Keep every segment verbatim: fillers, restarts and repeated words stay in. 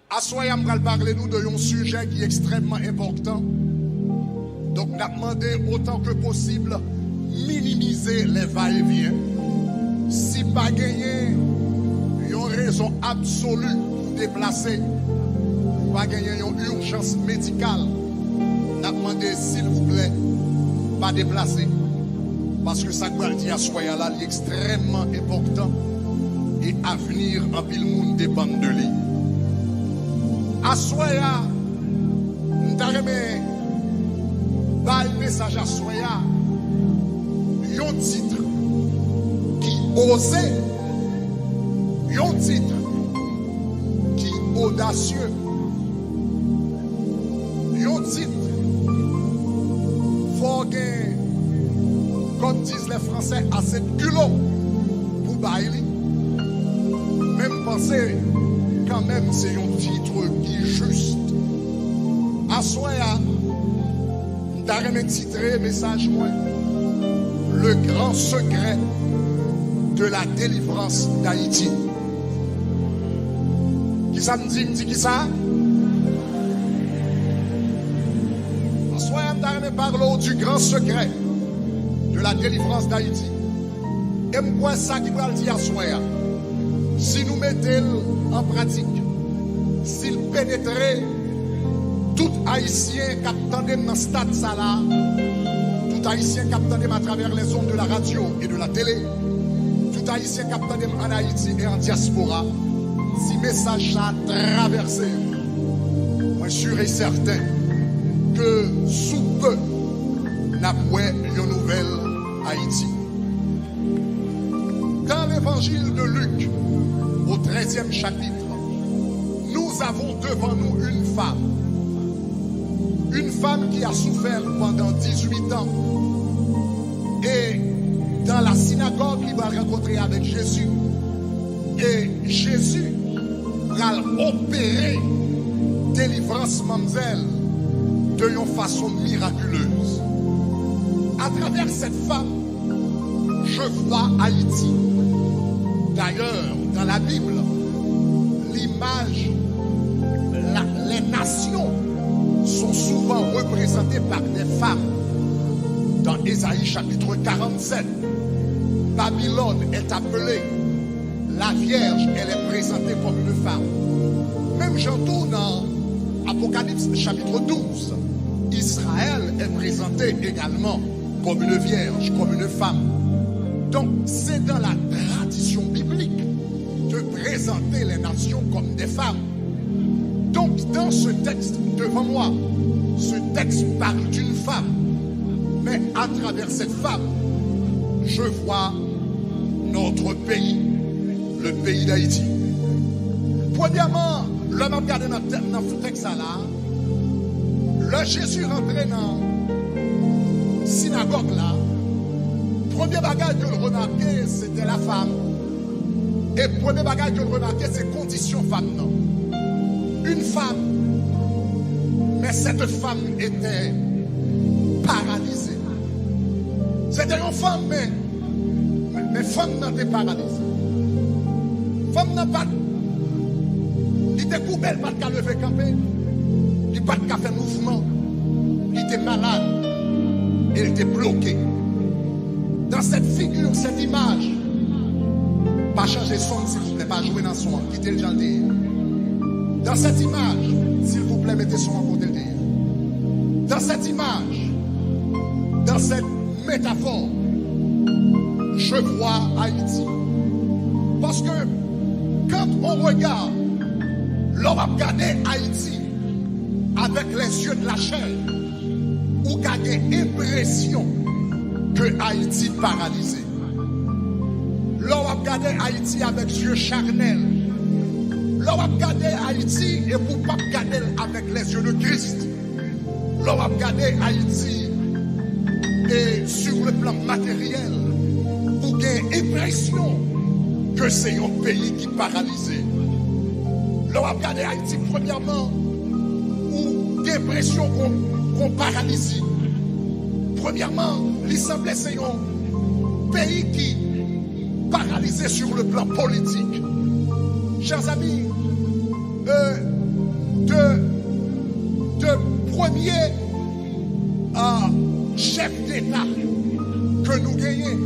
Aswè a, m pral pale nou de yon sijè ki ekstrèmman enpòtan. Donk, n ap mande, otan ke posib, minimize lè va e vyen. Si pa genyen yon rezon absoli pou deplase, ou pa genyen yon ijans medikal, n ap mande, silvouplè, pa deplase. Paske sa k pral di aswè a la, li ekstrèmman enpòtan e avni anpil moun depann de li. Aswè a, m ta renmen bay mesaj aswè a yon tit ki oze, yon tit ki odasye, yon tit fò w gen, comme disent les Français, assez de culot pou bay li. Men m panse kanmenm se yon tit ki jis. Aswè a, m ta renmen titre mesaj mwen: Le grand secret de la délivrance d'Haïti. Kisa m di? M di kisa? Aswè a, m ta renmen pale w du grand secret de la délivrance d'Haïti. E m kwè sa ki pral di aswè a, si nou mete l an pratik, si l penetre tout Ayisyen k ap tande m nan stad sa la, tout Ayisyen k ap tande m atravè les ondes de la radio et de la télé, tout Ayisyen k ap tande m ann Ayiti e an dyaspora, si mesaj sa a travèse yo, mwen si e sèten ke sou pe, n ap wè yon nouvèl Ayiti. Dans l'évangile de Luc, au treizième chapitre, nous avons devant nous une femme. Une femme qui a souffert pendant dix-huit ans. Et dans la synagogue, il va rencontrer avec Jésus. E Jezi pral opere delivrans manmzèl de yon fason mirakilez. À travers cette femme, je vois Haïti. D'ailleurs, dans la Bible, l'image, la- les nations sont souvent représentées par des femmes. Dans Ésaïe chapitre quarante-sept, Babylone est appelée la Vierge, elle est présentée comme une femme. Menm jan tou nan Apokalips chapitre douze, Israël est présenté également comme une vierge, comme une femme. Donc, c'est dans la tradition biblique de présenter les nations comme des femmes. Donc, dans ce texte devant moi, ce texte parle d'une femme. Mais à travers cette femme, je vois notre pays, le pays d'Haïti. Premyèman, lè m ap gade nan tèm, nan tèks sa la, lè Jezi rantre nan sinagòg la, premye bagay ke l remake, se te la femme. E premye bagay ke l remake, se kondisyon fanm nan. Une femme, mais cette femme était paralysée. Se te yon fanm, men, men, men fanm nan te paralize. Fanm nan pa t, li te koube, l pa t ka leve kanpe, li pa t ka fè mouvman, li te malad, e li te bloke. Dans cette figure, cette image, pa chanje son, silvouplè, pa jwe nan son an, kite l jan l te ye. Dans cette image, silvouplè, mete son an kote l te ye. Dans cette image, dans cette métaphore, je vois Haïti. Paske, quand on regarde, lè w ap gade Ayiti avec les yeux de la chair, ou ka gen enpresyon ke Ayiti paralize. Lè w ap gade Ayiti avèk zye chanèl, lè w ap gade Ayiti epi w p ap gade l avèk les yeux de Christ, lè w ap gade Ayiti e sur le plan matériel, ou gen enpresyon ke se yon peyi ki paralize. Lè w ap gade Ayiti, premyèman, ou gen enpresyon kon, kon paralizi. Premyèman, li sanble se yon peyi ki paralize sur le plan politique. Chers amis, euh, Ke, ah, chèf deta ke nou genyen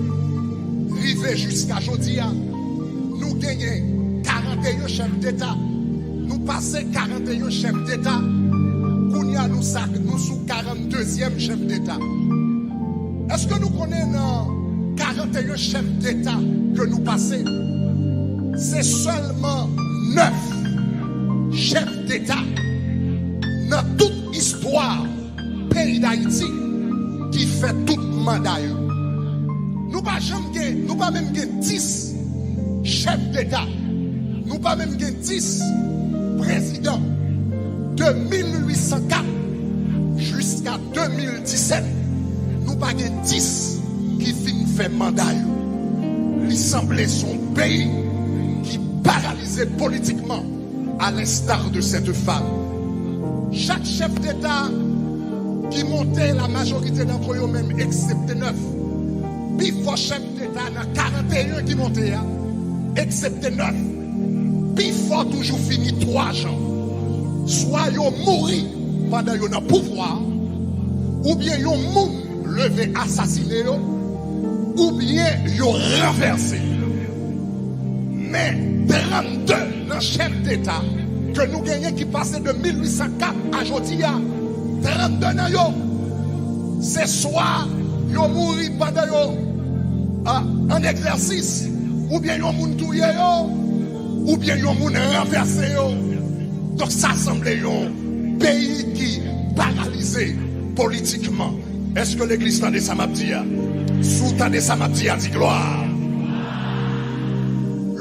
rive jiska jodi a, nou genyen karanteyen chèf deta. Nou pase karanteyen chèf deta. Kounye a nou sa, nou sou karanndezyèm chèf deta. Èske nou konnen nan karanteyen chèf deta ke nou pase, se sèlman nèf chèf deta nan tout istwa peyi Dayiti ki fè tout manda yo. Nou pa janm gen, nou pa menm gen dis chèf deta. Nou pa menm gen dis prezidan. De mil uit san kat jiska de mil disèt, nou pa gen dis ki fin fè manda yo. Li sanble se yon peyi ki paralize politikman, à l'instar de cette femme. Chak chèf deta ki monte, la majorite d'entre yo menm, eksepte nèf, pi fò chèf deta nan karanteyen ki monte a, eksepte nèf, pi fò toujou fini twa jan. Swa yo mouri pandan yo nan pouvwa, oubyen yon moun leve asasine yo, oubyen yo ranvèse yo. Men trannde nan chèf deta ke nou genyen ki pase de mil uit san kat a jodi a, trannde nan yo, se swa yo mouri pandan yo, a, an egzèsis, oubyen yon moun touye yo, oubyen yon moun ranvèse yo. Donk, sa sanble yon peyi ki paralize politikman. Èske legliz tande sa m ap di a? Si w tande sa m ap di a, di glwa.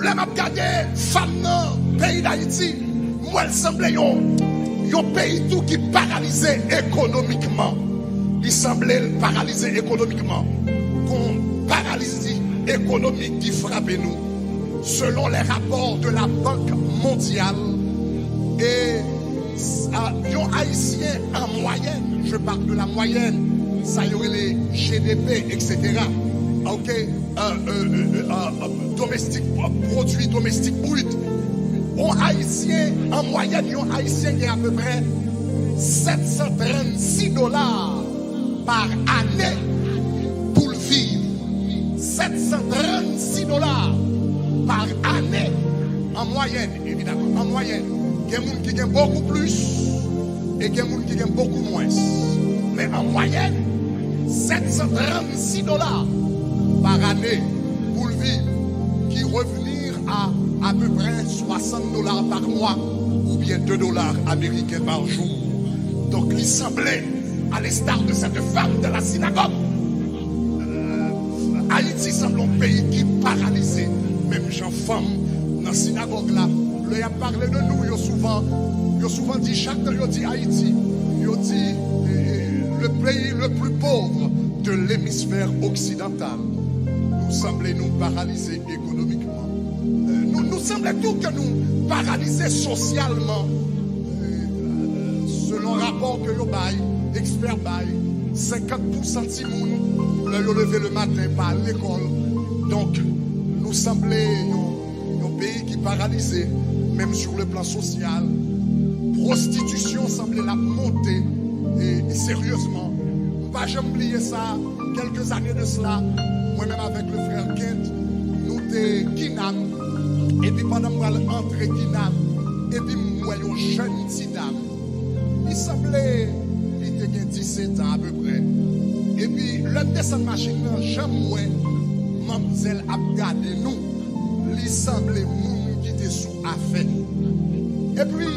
Lè m ap gade fanm nan peyi Dayiti, m wè l sanble yon, yon peyi tou ki paralize ekonomikman. Li sanble l paralize ekonomikman. Gon paralizi ekonomik ki frape nou. Selon les rapports de la Banque mondiale, e, a, yon Ayisyen an mwayèn, je parle de la moyenne, sa yo rele G D P, et cetera. Ok? Euh, euh, euh, euh, euh, domestic, pwodui domestik brit. Yon Ayisyen, an mwayèn, yon Ayisyen gen apeprè sèt san trannsis dola pa ane pou l viv. Sèt san trannsis dola pa ane an mwayèn, evidaman, an mwayèn. Gen moun ki gen bokou plis e gen moun ki gen bokou mwens. Men an mwayèn, sèt san trannsis dola pa ane pou l viv, ki revni a apeprè swasant dola pa mwa oubyen de dola ameriken pa jou. Donk, li sanble, à l'instar de cette femme de la synagogue, euh, Ayiti sanble yon peyi ki paralize, menm jan fanm nan sinagòg la. Lè y ap pale de nou, yo souvan, yo souvan di, chak tan yo di Ayiti, yo di, eh, eh, le pays le plus pauvre de l'hémisphère occidental. Nou sanble nou paralize ekonomikman. Eh, nou, nou sanble tou ke nou paralize sosyalman. Eh, selon rapò ke yo bay, ekspè bay, senkant pousan timoun, lè yo leve le maten, pa al lekòl. Donk, nou sanble yon, yon peyi ki paralize, menm sur le plan sosyal. Pwostitisyon sanble l ap monte, e, e seryezman. M pa janm bliye sa, kèlke zane de sela, mwen menm avèk le frè Kent, nou te Kinam, epi pandan m pral antre Kinam, epi m wè yon jèn ti dam. Li sanble li te gen disèt an apeprè. Epi, lè m desann machin nan, jan m wè manmzèl ap gade nou, li sanble moun ki te sou afè. Epi,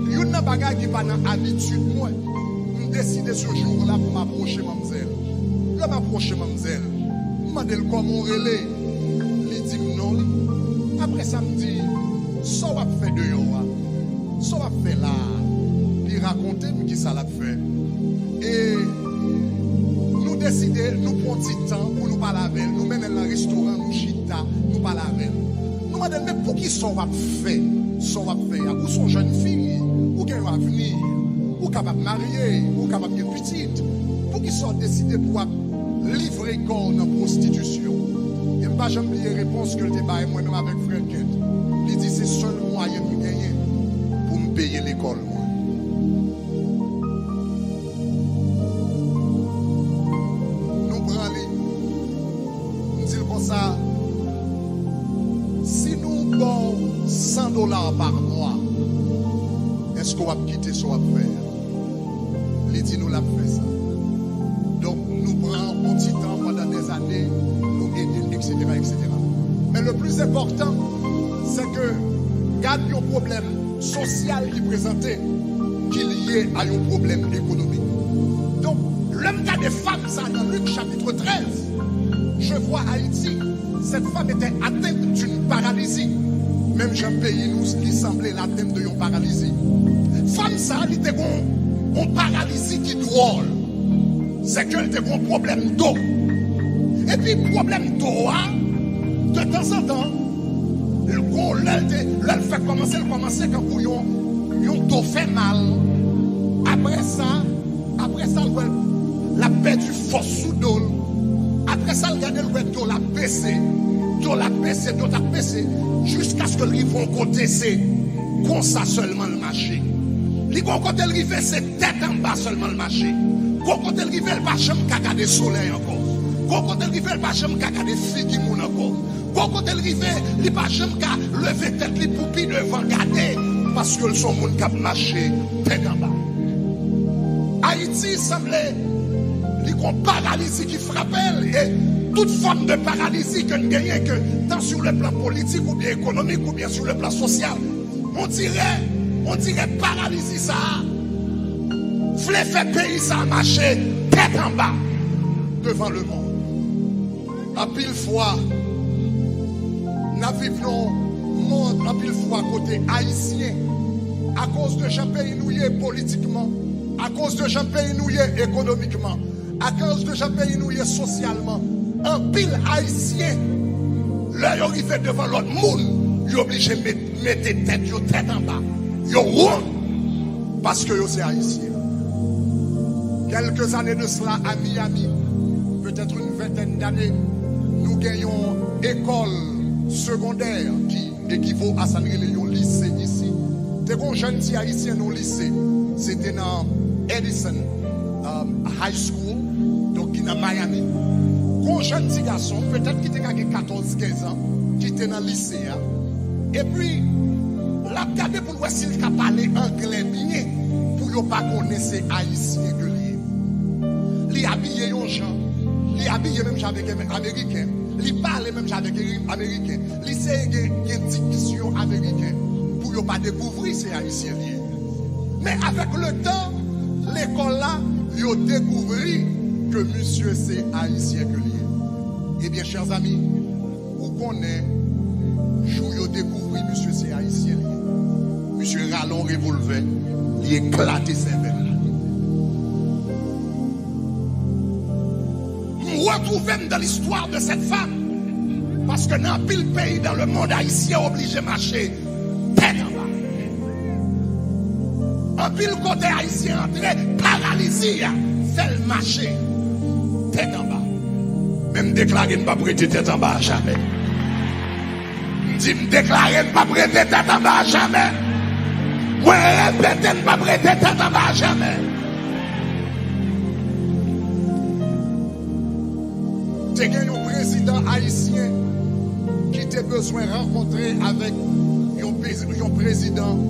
youn nan bagay ki pa nan abitid mwen, m deside se jou la pou m apwoche manmzèl. Lè m apwoche manmzèl, m mande l kòman w rele. Li di m non li. Apre sa, m di, sa w ap fè deyò a? Sa w ap fè la a? Li rakonte m kisa l ap fè. E nou deside, nou pran ti tan pou nou pale avè l. Nou mennen l nan restoran, nou chita, nou pale avè l. Nou mande l, men poukisa w ap fè sa w ap fè a? Ou se yon jèn fi, ou gen yon avni, ou kapab marye, ou kapab gen pitit. Poukisa w deside pou w ap livre kò w nan pwostitisyon? E m pa janm bliye repons ke l te bay mwen menm avèk frè Kent. Li di, se sèl mwayen m genyen pou m peye lekòl mwen. Èske w ap kite sa w ap fè a? Li di nou l ap fè sa. Donk, nou pran yon ti tan pandan dèzane, nou ede l, etsetera, etsetera. Men le plis enpòtan, se ke gad yon pwoblèm sosyal ki prezante, ki lye a yon pwoblèm ekonomik. Donk, lè m gade fanm sa nan Lik chapit trèz, je vois Haïti. Cette femme était atteinte d'une paralysie. Menm jan peyi nou, li sanble l atteinte de yon paralizi. Fanm sa, li te gon yon paralizi ki dwòl. Se ke l te gon pwoblèm do. Epi pwoblèm do a, de tanzantan, l gon lè l te, lè l fè kòmanse, l kòmanse kankou yon, yon do fè mal. Apre sa, Apre sa, l wè l ap pèdi fòs sou do l. Apre sa, l gade, l wè do l ap bese. Do l ap bese, do l ap bese, jiskaske l rive yon kote, se konsa sèlman l mache. Li gon kote l rive, se tèt anba sèlman l mache. Gon kote l rive, l pa janm ka gade solèy ankò. Gon kote l rive, l pa janm ka gade figi moun ankò. Gon kote l rive, li pa janm ka leve tèt li pou pi devan gade, paske l se yon moun k ap mache tèt anba. Ayiti sanble li gon paralizi ki frape l, e tout fòm de paralizi ke n genyen, ke tan sur le plan politik oubyen ekonomik oubyen sur le plan sosyal, on dirè, on dirè paralizi sa a vle fè peyi sa a mache tèt anba devan lemonn. Anpil fwa, n ap viv nan yon mond, anpil fwa, kote Ayisyen, akoz de jan peyi nou ye politikman, akoz de jan peyi nou ye ekonomikman, akoz de jan peyi nou ye sosyalman, anpil Ayisyen, lè yo rive devan lòt moun, yo oblije met, mete tèt yo tèt anba. Yo wont paske yo se Ayisyen. Quelques années de cela, à Miami, peut-être une vingtaine d'années, nou gen yon ekòl segondè ki ekivo a sa n rele yon lise isi. Te gon jèn ti Ayisyen nan lise. Se te nan Edison, um, High School, donk ki nan Miami. Gon jèn ti gason, petèt ki te ka gen katòz, kenz an, ki te nan lise a. Epi, l ap gade pou l wè si l ka pale anglè byen, pou yo pa konnen se Ayisyen ke l ye. Li abiye yon jan, li abiye menm jan avèk Ameriken, li pale menm jan avèk Ameriken, li seye gen, gen diskisyon Ameriken pou yo pa dekouvri se Ayisyen li ye. Men avèk letan, lekòl la, yo dekouvri ke misye se Ayisyen ke li ye. Ebyen, chè zanmi, ou konnen, jou yo dekouvri misye se Ayisyen li ye, misye rale yon revòlvè, li eklate sèvèl la. M retwouve m dans l'histoire de cette femme. Paske nan anpil peyi dans le monde, Ayisyen oblije mache tèt anba. Anpil kote Ayisyen antre, paralizi a fè l mache tèt anba. Men m deklare n p ap rete tèt anba a jamè. M di, m deklare n p ap rete tèt anba a jamè. Mwen repete, n p ap rete tèt anba a jamè. Te gen yon prezidan ayisyen ki te bezwen rankontre avèk yon, pe- yon prezidan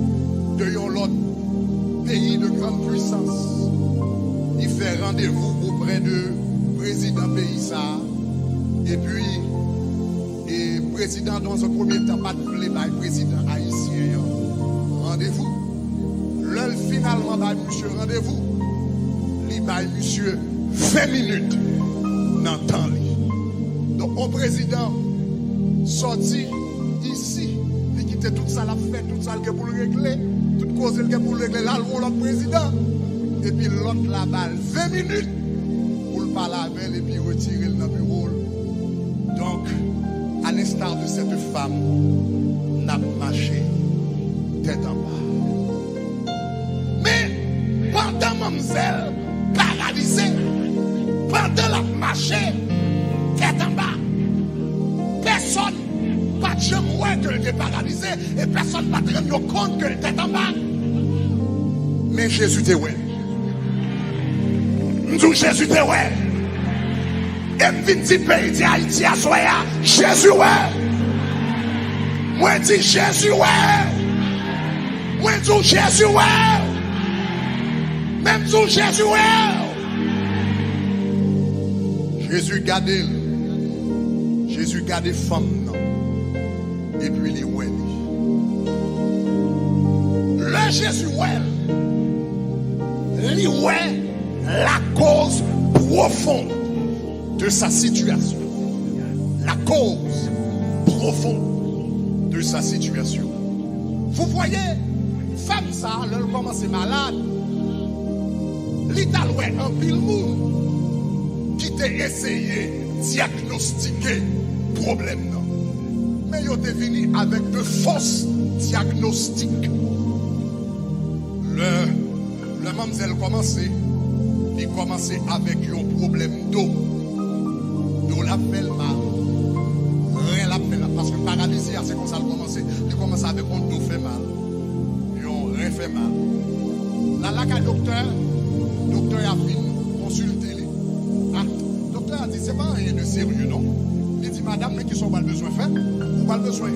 de yon lòt peyi de grande puissance. Li fè randevou oprè de prezidan peyi sa a. Epi, e prezidan, dans un premier temps, pa t vle bay prezidan ayisyen an randevou. Lè l finalman bay misye randevou, li bay misye ven minit nan tan li. Donk, yon prezidan sòti isi, li kite tout sa l ap fè, tout sa l gen pou l regle, tout koze l gen pou l regle, l al wè yon lòt prezidan. Epi lòt la ba l ven minit pou l pale avè l epi retire l nan biwo l. Donk, à l'instar de cette femme, n ap mache tèt anba. Men, pandan manmzèl paralize, pandan l ap mache tèt anba, pèsòn pa t janm wè ke l te paralize e pèsòn pa t rann yo kont ke l tèt anba. Men Jezi te wè l. M di w, Jezi te wè l. E m vin di peyi di Ayiti aswè a, Jezi wè l. Mwen di, Jezi wè l. Mwen Di w Jezi wè w. Menm di w Jezi wè w. Jezi gade l. Jezi gade fanm nan. Epi li wè li. Lè Jezi wè l, li wè la cause profonde de sa situation. La cause profonde de sa situation. Vous voyez, fanm sa, lè l kòmanse malad, li t al wè anpil moun ki te eseye dyagnostike pwoblèm nan. Men yo te vini avèk de fos dyagnostik. Lè, lè manmzèl kòmanse, li kòmanse avèk yon pwoblèm do. Do l ap fè l mal. Ren l ap fè l mal. Paske paralizi a, se konsa l kòmanse. Li kòmanse avèk yon do fè mal. Yon ren fè mal. L al lakay doktè, doktè a vin konsilte li. Ah, doktè a di, se pa anyen de serye, non. Li di, madam, men kisa w pral bezwen fè? Ou pral bezwen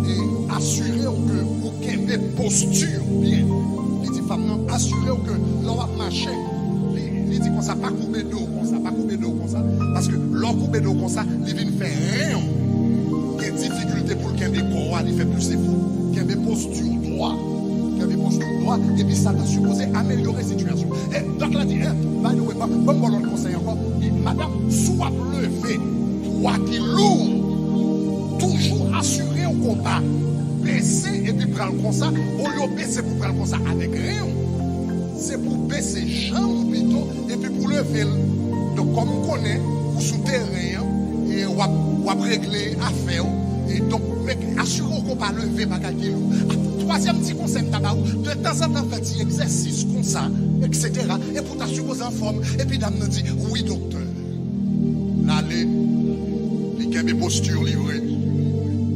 e, asire w ke ou kenbe posti w byen. Li di, fanm nan, asire w ke lè w ap mache, li, li di konsa, pa koube do w konsa, pa koube do w konsa. Paske lè w koube do w konsa, li vin fè ren w gen difikilte pou l kenbe kò a, li fè plis efò. Kenbe posti w dwa. Kenbe posti w dwa, epi sa ta sipoze amelyore sitiyasyon. E dòk la di, eh, by the way, ban, ban m ba w lòt konsèy ankò. Li, madam, si w ap leve pwa ki lou, toujou asire w ke w pa bese epi pral konsa, olye w bese pou pral konsa avèk ren w. Se pou w bese janm ou pito, epi pou w leve l. Donk, kòm m konnen ou sou teren an, e w ap, w ap regle afè w, e donk, men asire w ke w pa leve bagay ki lou. A, twazyèm ti konsèy m ta ba ou, de tanzantan fè ti egzèsis konsa, etsetera, epi w ta sipoze anfòm, epi dam nan di, wi, doktè. L ale, li kenbe posti li vre,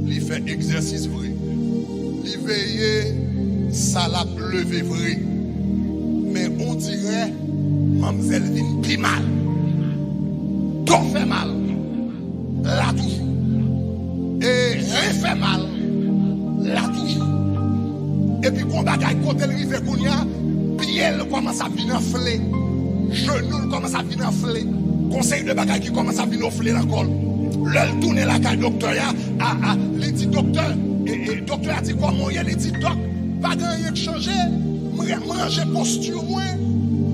li fè egzèsis vre, li veye sa l ap leve vre. Men on dirè manmzèl vin pi mal. Do fè mal, la toujou. E ren fè mal, la toujou. Epi gon bagay kote l rive kounye a, pye l kòmanse ap vin anfle, jenou l kòmanse ap vin anfle. Gon seri de bagay ki kòmanse ap vin anfle nan kò l. Lè l tounen lakay doktè a, a, a, li di, doktè, e, e, doktè a di, kòman w ye? Li di, dòk, pa gen anyen k chanje. M re-, m ranje posti mwen.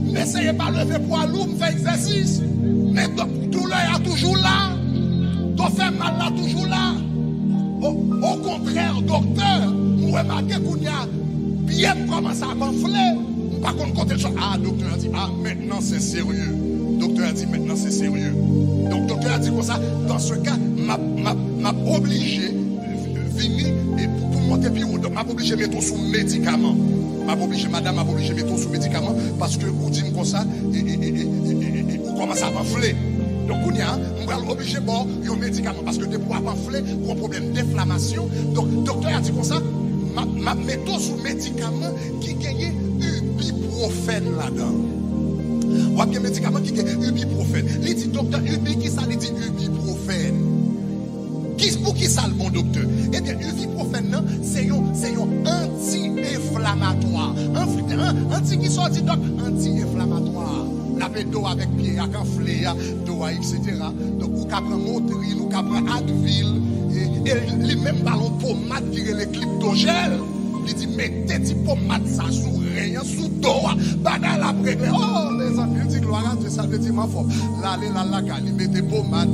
M eseye pa leve pwa lou, m fè egzèsis. Men do-, doulè a toujou la. Do fè mal la toujou la. O, okontrè, doktè, m remake kounye a, pye m kòmanse ap anfle. M pa konn kote l sot. Ah, doktè a di, ah, maintenant c'est sérieux. Doktè a di, maintenant c'est sérieux. Donk, doktè a di konsa, dans ce cas, m ap, m ap, m ap oblije vini e pou, pou monte pi wo. Donk, m ap oblije mete w sou medikaman. M ap oblije, madam, m ap oblije mete w sou medikaman paske ou di m konsa, e, e, e, ou kòmanse ap anfle. Donk, kounye a, m pral oblije ba w yon medikaman paske depi w ap anfle, ou gen pwoblèm denflamasyon. Donk, doktè a di konsa, m ap, m ap mete w sou medikaman ki genyen ibuprofèn ladan. W ap gen medikaman ki gen ibuprofèn. Li di, doktè, ibi, kisa? Li di, ibuprofèn. Ki, pou kisa l bon, doktè? Ebyen, ibuprofèn nan, se yon, se yon anti-enflamatwa. Anti, an, anti kisa w di, dòk? Anti-enflamatwa. L ap ede w avèk pye a k anfle a, do a, etsetera. Donk, ou ka pran Motrin, ou ka pran Advil, e, e li menm ba l yon pomad ki rele Cryptogel. Li di, mete ti pomad sa sou ren an, sou do a, bagay la ap regle. Oh, mezanmi, m di, gloire à Dieu, sa vle di m anfòm. L ale, l al lakay li, mete pomad,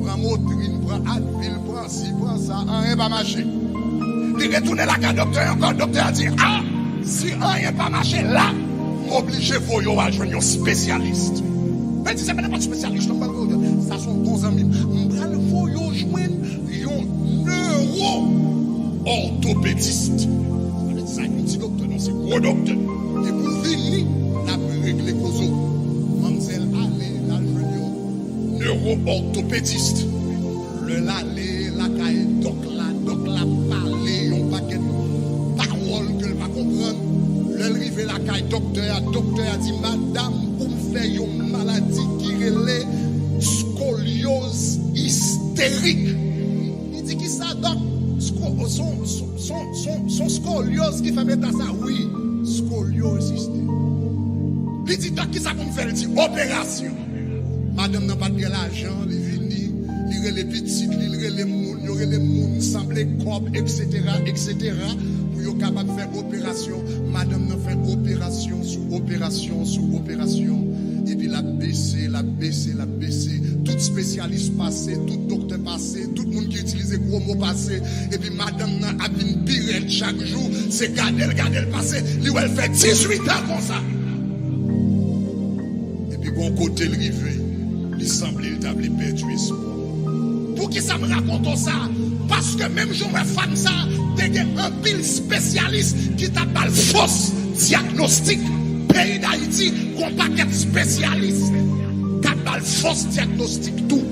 pran Motrin, pran Advil, pran si, pran sa, anyen pa mache. Li retounen lakay doktè ankò, doktè a di, a, si anyen pa mache la, m oblije voye w al jwenn yon espesyalis. Men di, se pa nenpòt espesyalis non m pral voye w jwenn. Sa se yon bon zanmi m. M pral voye w jwenn yon newo-òtopedis. Sa vle di sa yon ti doktè, non, se gwo doktè. Epi w vini, l ap regle koze w. Manmzèl ale, l al jwenn yon newo-òtopedis. Lè l ale lakay dòk la, dòk la pale yon pakèt pawòl ke l pa konprann. Lè l rive lakay doktè a, doktè a di, madam, ou fè yon maladi ki rele skolyoz isterik. Li di, kisa, dòk? Son, son, son, son, son skolyoz ki fè m eta sa, wi, skolyosis. Li di, "Dòk, kisa pou m fè?" L di, "Operasyon." Madanm nan pa t gen lajan, li vini, li rele pitit li, li rele moun, yo rele moun, sanble kòb, etsetera, etsetera, pou yo kapab fè operasyon. Madanm nan fè operasyon sou operasyon sou operasyon. Epi l ap bese, l ap bese, l ap bese. Tout espesyalis pase, tout doktè pase, tout moun ki itilize gwo mo pase. Epi madanm nan ap vin pi rèd chak jou. Se gade l, gade l pase. Li wè l fè dizuit an konsa. Epi gon kote l rive, li sanble l ta vle pèdi espwa. Poukisa m rakonte w sa? Paske menm jan w wè fanm sa, te gen anpil espesyalis ki t ap ba l fos dyagnostik. Peyi Dayiti, gon pakèt espesyalis k ap ba l fos dyagnostik tou.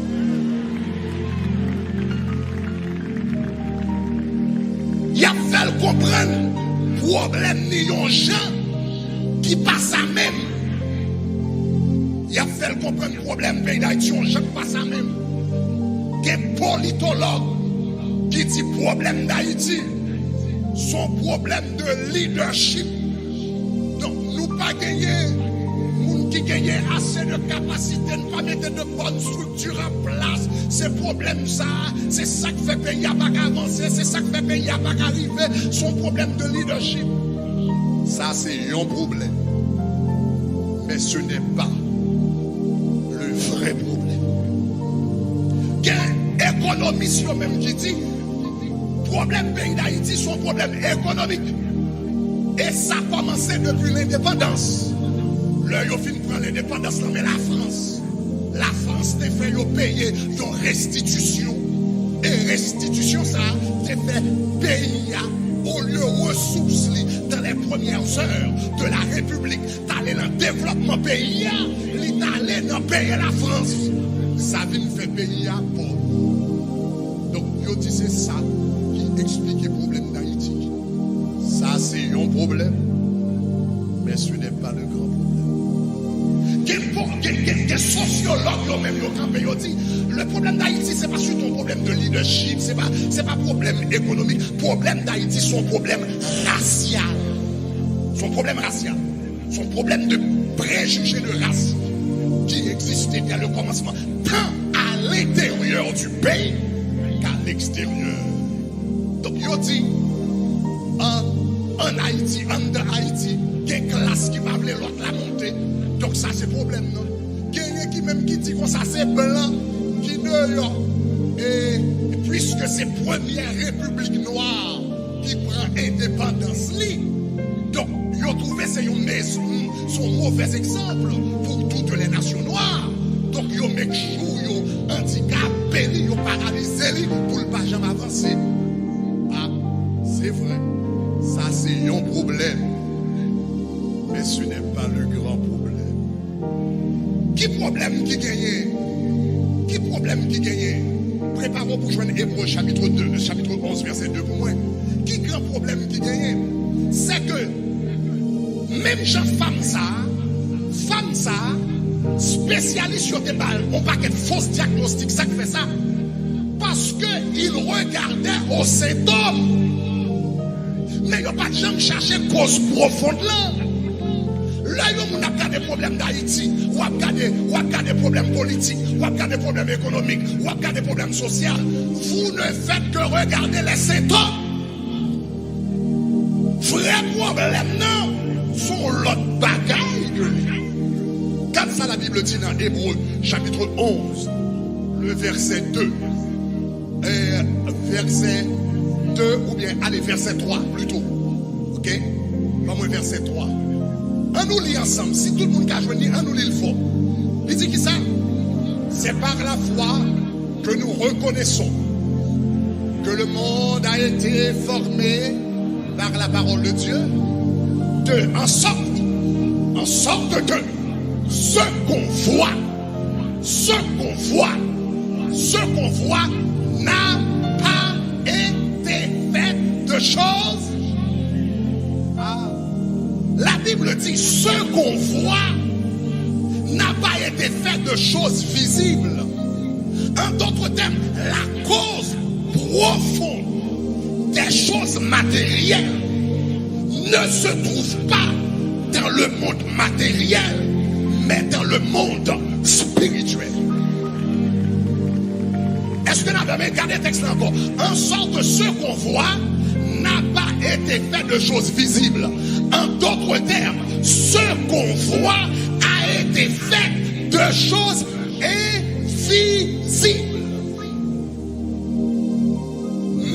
Y ap fè l konprann pwoblèm ni yon jan ki pa sa menm. Y ap fè l konprann pwoblèm peyi Dayiti yon jan k pa sa menm. Gen politològ ki di pwoblèm Dayiti se yon pwoblèm de lidèchip. Donk, nou pa genyen moun ki genyen ase de kapasite, nou pa mete de bòn estrikti an plas. Se pwoblèm sa, se sa k fè peyi a pa ka avanse, se sa k fè peyi a pa ka rive. Se yon pwoblèm de lidèchip. Sa se yon pwoblèm. Men ce n'est pas le vrai problème. Gen ekonomis yo menm ki di, pwoblèm peyi Dayiti se yon pwoblèm ekonomik. E sa kòmanse depi lendepandans. Lè yo fin pran lendepandans lan men Lafrans, Lafrans te fè yo peye yon restitisyon. E restitisyon sa a te fè peyi a, olye resous li dans les premières heures de la République, t ale nan devlòpman peyi a, li t ale nan peye Lafrans. Sa vin fè peyi a pòv. Donk, yo di se sa ki eksplike pwoblèm Dayiti. Sa se yon pwoblèm, men ce n'est pas le grand problème. Gen, gen, gen, gen sosyològ yo menm yo kanpe, yo di, le problème d'Haïti, c'est pas surtout un problème de leadership, c'est pas, c'est pas problème économique. Pwoblèm Dayiti se yon pwoblèm rasyal. Se yon pwoblèm rasyal. Se yon pwoblèm de prejije de ras ki egziste dès le commencement, tant à l'intérieur du pays qu'à l'extérieur. Donk, yo di, an, ann Ayiti, anndan Ayiti, gen klas ki pa vle lòt la monte. Donk, sa se pwoblèm nan. Genyen ki menm ki di konsa se blan ki deyò. E, e piske se premyè repiblik nwa ki pran endepandans li. Donk, yo twouve se yon mezon, se yon movèz egzanp pour toutes les nations noires. Donk, yo make sure yo andikape li, yo paralize li pou l pa janm avanse. Ah, se vre. Sa se yon pwoblèm. Men ce n'est pas le grand problème. Ki pwoblèm ki genyen? Ki pwoblèm ki genyen? Prepare w pou jwenn Ebre chapit de, chapit onz, vèsè de pou mwen. Ki gran pwoblèm ki genyen? Se ke menm jan fanm sa a, fanm sa a, espesyalis yo te ba l yon pakèt fos dyagnostik. Sa k fè sa? Paske il regardait aux symptômes. Men yo pa t janm chache koz pwofon lan. Lè yon moun ap gade pwoblèm Dayiti, w ap gade, w ap gade pwoblèm politik, w ap gade pwoblèm ekonomik, w ap gade pwoblèm sosyal, vous ne faites que regarder les symptômes. Vrè pwoblèm nan, se yon lòt bagay ke li. Gad sa Labib di nan Ebre, chapit onz, le vèsè de. Euh, vèsè de oubyen, ale, vèsè twa plito. Oke? Ban mwen vèsè twa. Ann nou li ansanm. Si tout moun ka jwenn li, ann nou li l fò. Li di kisa? C'est par la foi que nous reconnaissons que le monde a été formé par la parole de Dieu, de, en sorte, en sorte que ce qu'on voit, ce qu'on voit, ce qu'on voit n'a pas été fait de choses. Ah. La Bible dit, ce qu'on voit n'a pas été fait de choses visibles. En d'autres termes, la cause profonde Les choses matérielles ne se trouvent pas dans le monde matériel, mais dans le monde spirituel. Èske n ap gade tèks la ankò? En sorte, ce qu'on voit n'a pas été fait de choses visibles. En d'autres termes, ce qu'on voit a été fait de choses invisibles.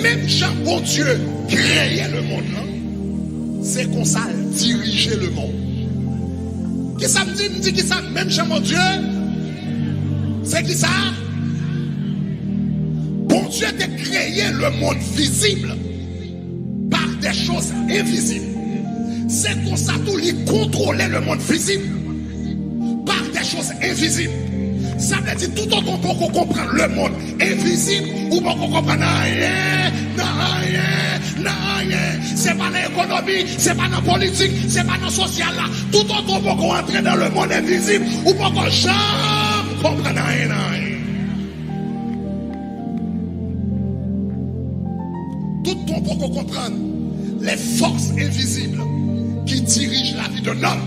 Menm jan Bondye kreye lemonn lan, se konsa l dirije lemonn. Kisa m di? M di kisa? Menm jan Bondye, se kisa? Bondye te kreye lemonn vizib par des choses invisibles. Se konsa tou li kontwole lemonn vizib par des choses invisibles. Sa vle di, toutotan w poko konprann lemonn envizib, ou poko konprann anyen nan anyen, nan anyen. Se pa nan ekonomi, se pa nan politik, se pa nan sosyal la. Toutotan w poko antre nan lemonn envizib, ou poko janm konprann anyen nan anyen. Toutotan w poko konprann les forces invisibles qui dirigent la vie d'un homme,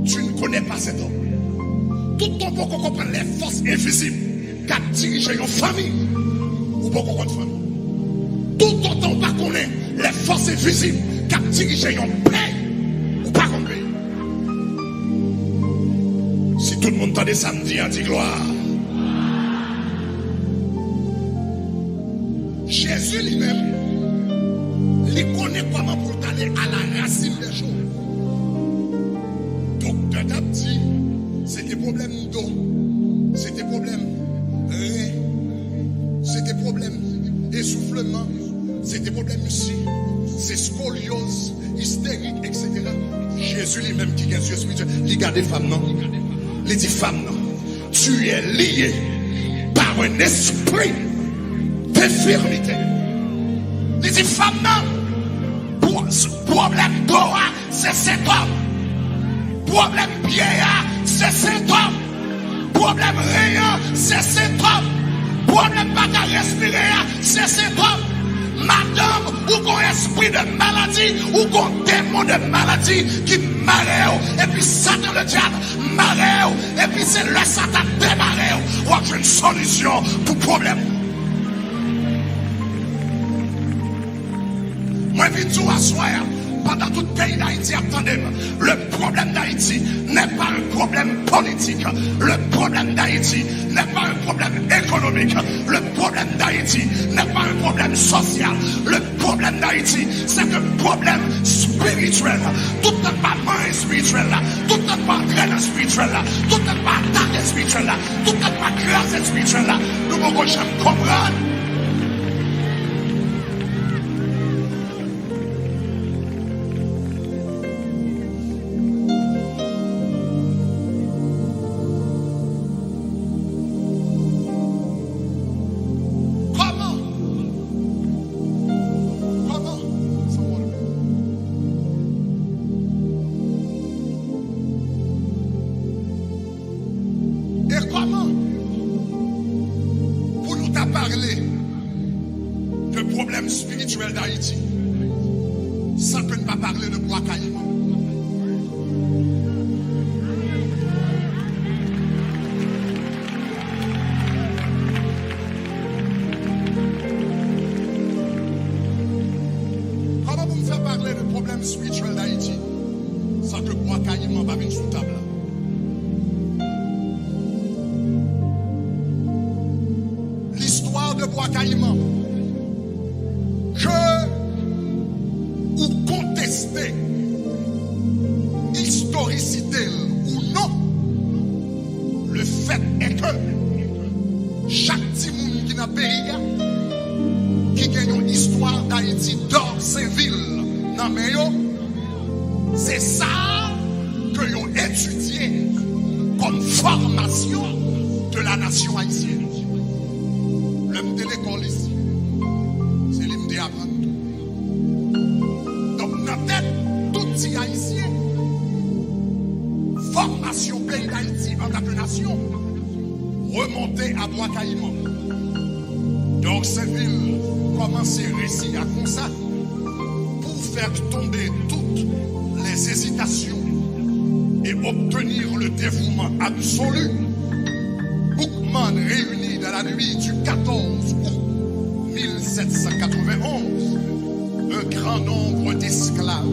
tu ne connais pas cet homme. Toutotan w poko konprann les forces invisibles k ap dirije yon fanmi, ou poko konn fanmi. Toutotan w pa konnen les forces invisibles k ap dirije yon peyi, ou pa konn peyi. Si tout moun tande sa m di a, di glwa. Jezi li menm, li konnen kòman pou l t ale à la racine des choses. Doktè t ap di, se te pwoblèm do, se te pwoblèm ren, se te pwoblèm esoufleman, se te pwoblèm isi, se skolyoz, isterik, et cetera. Jezi li menm ki gen zye espirityèl, li gade fanm nan, li di, fanm nan, tu es lié par un esprit d'infirmité. Li di, fanm nan, pwo-, pwoblèm do a, se sentòm. Pwoblèm pye a, se sentòm. Pwoblèm ren an, se sentòm. Pwoblèm pa ka respire a, se sentòm. Madanm, ou gon espri de maladi, ou gon demon de maladi ki mare w, epi Satan le dyab mare w, epi se lè Satan demare w, w ap jwenn solisyon pou pwoblèm ou. Mwen vin di w aswè a, pandan tout peyi Dayiti ap tande m, le problème d'Haïti n'est pas un problème politique. Le problème d'Haïti n'est pas un problème économique. Le problème d'Haïti n'est pas un problème social. Le problème d'Haïti, c'est un problème spirituel. Tout tan pa manyen espirityèl la, tout tan pa antre nan espirityèl la, tout tan pa atake espirityèl la, tout tan pa kraze espirityèl la, nou poko janm konprann. Kòman? Kòman? E kòman pou nou ta pale de pwoblèm espirityèl Dayiti san ke n pa pale de Bwa Kayiman? Kòman pou m fè pale de pwoblèm espirityèl Dayiti san ke Bwa Kayiman pa vin sou tab la? L'histoire de Bwa Kayiman, ke ou konteste istorisite l ou non, le fait est que chak timoun ki nan peyi a, ki gen yon istwa Dayiti, Dorceville nan men yo, se sa ke yo etidye kòm fòmasyon de la nation haïtienne. Lè m te lekòl isi, se li m te aprann tou. Donk, nan tèt tout ti Ayisyen, fòmasyon peyi Dayiti antanke nasyon remonte a Bwa Kayiman, Dorceville, Commencer récit à konsa, pour faire tomber toutes les hésitations et obtenir le dévouement absolu, Boukman réunit dans la nuit du quatorze août mille sept cent quatre-vingt-onze un grand nombre d'esclaves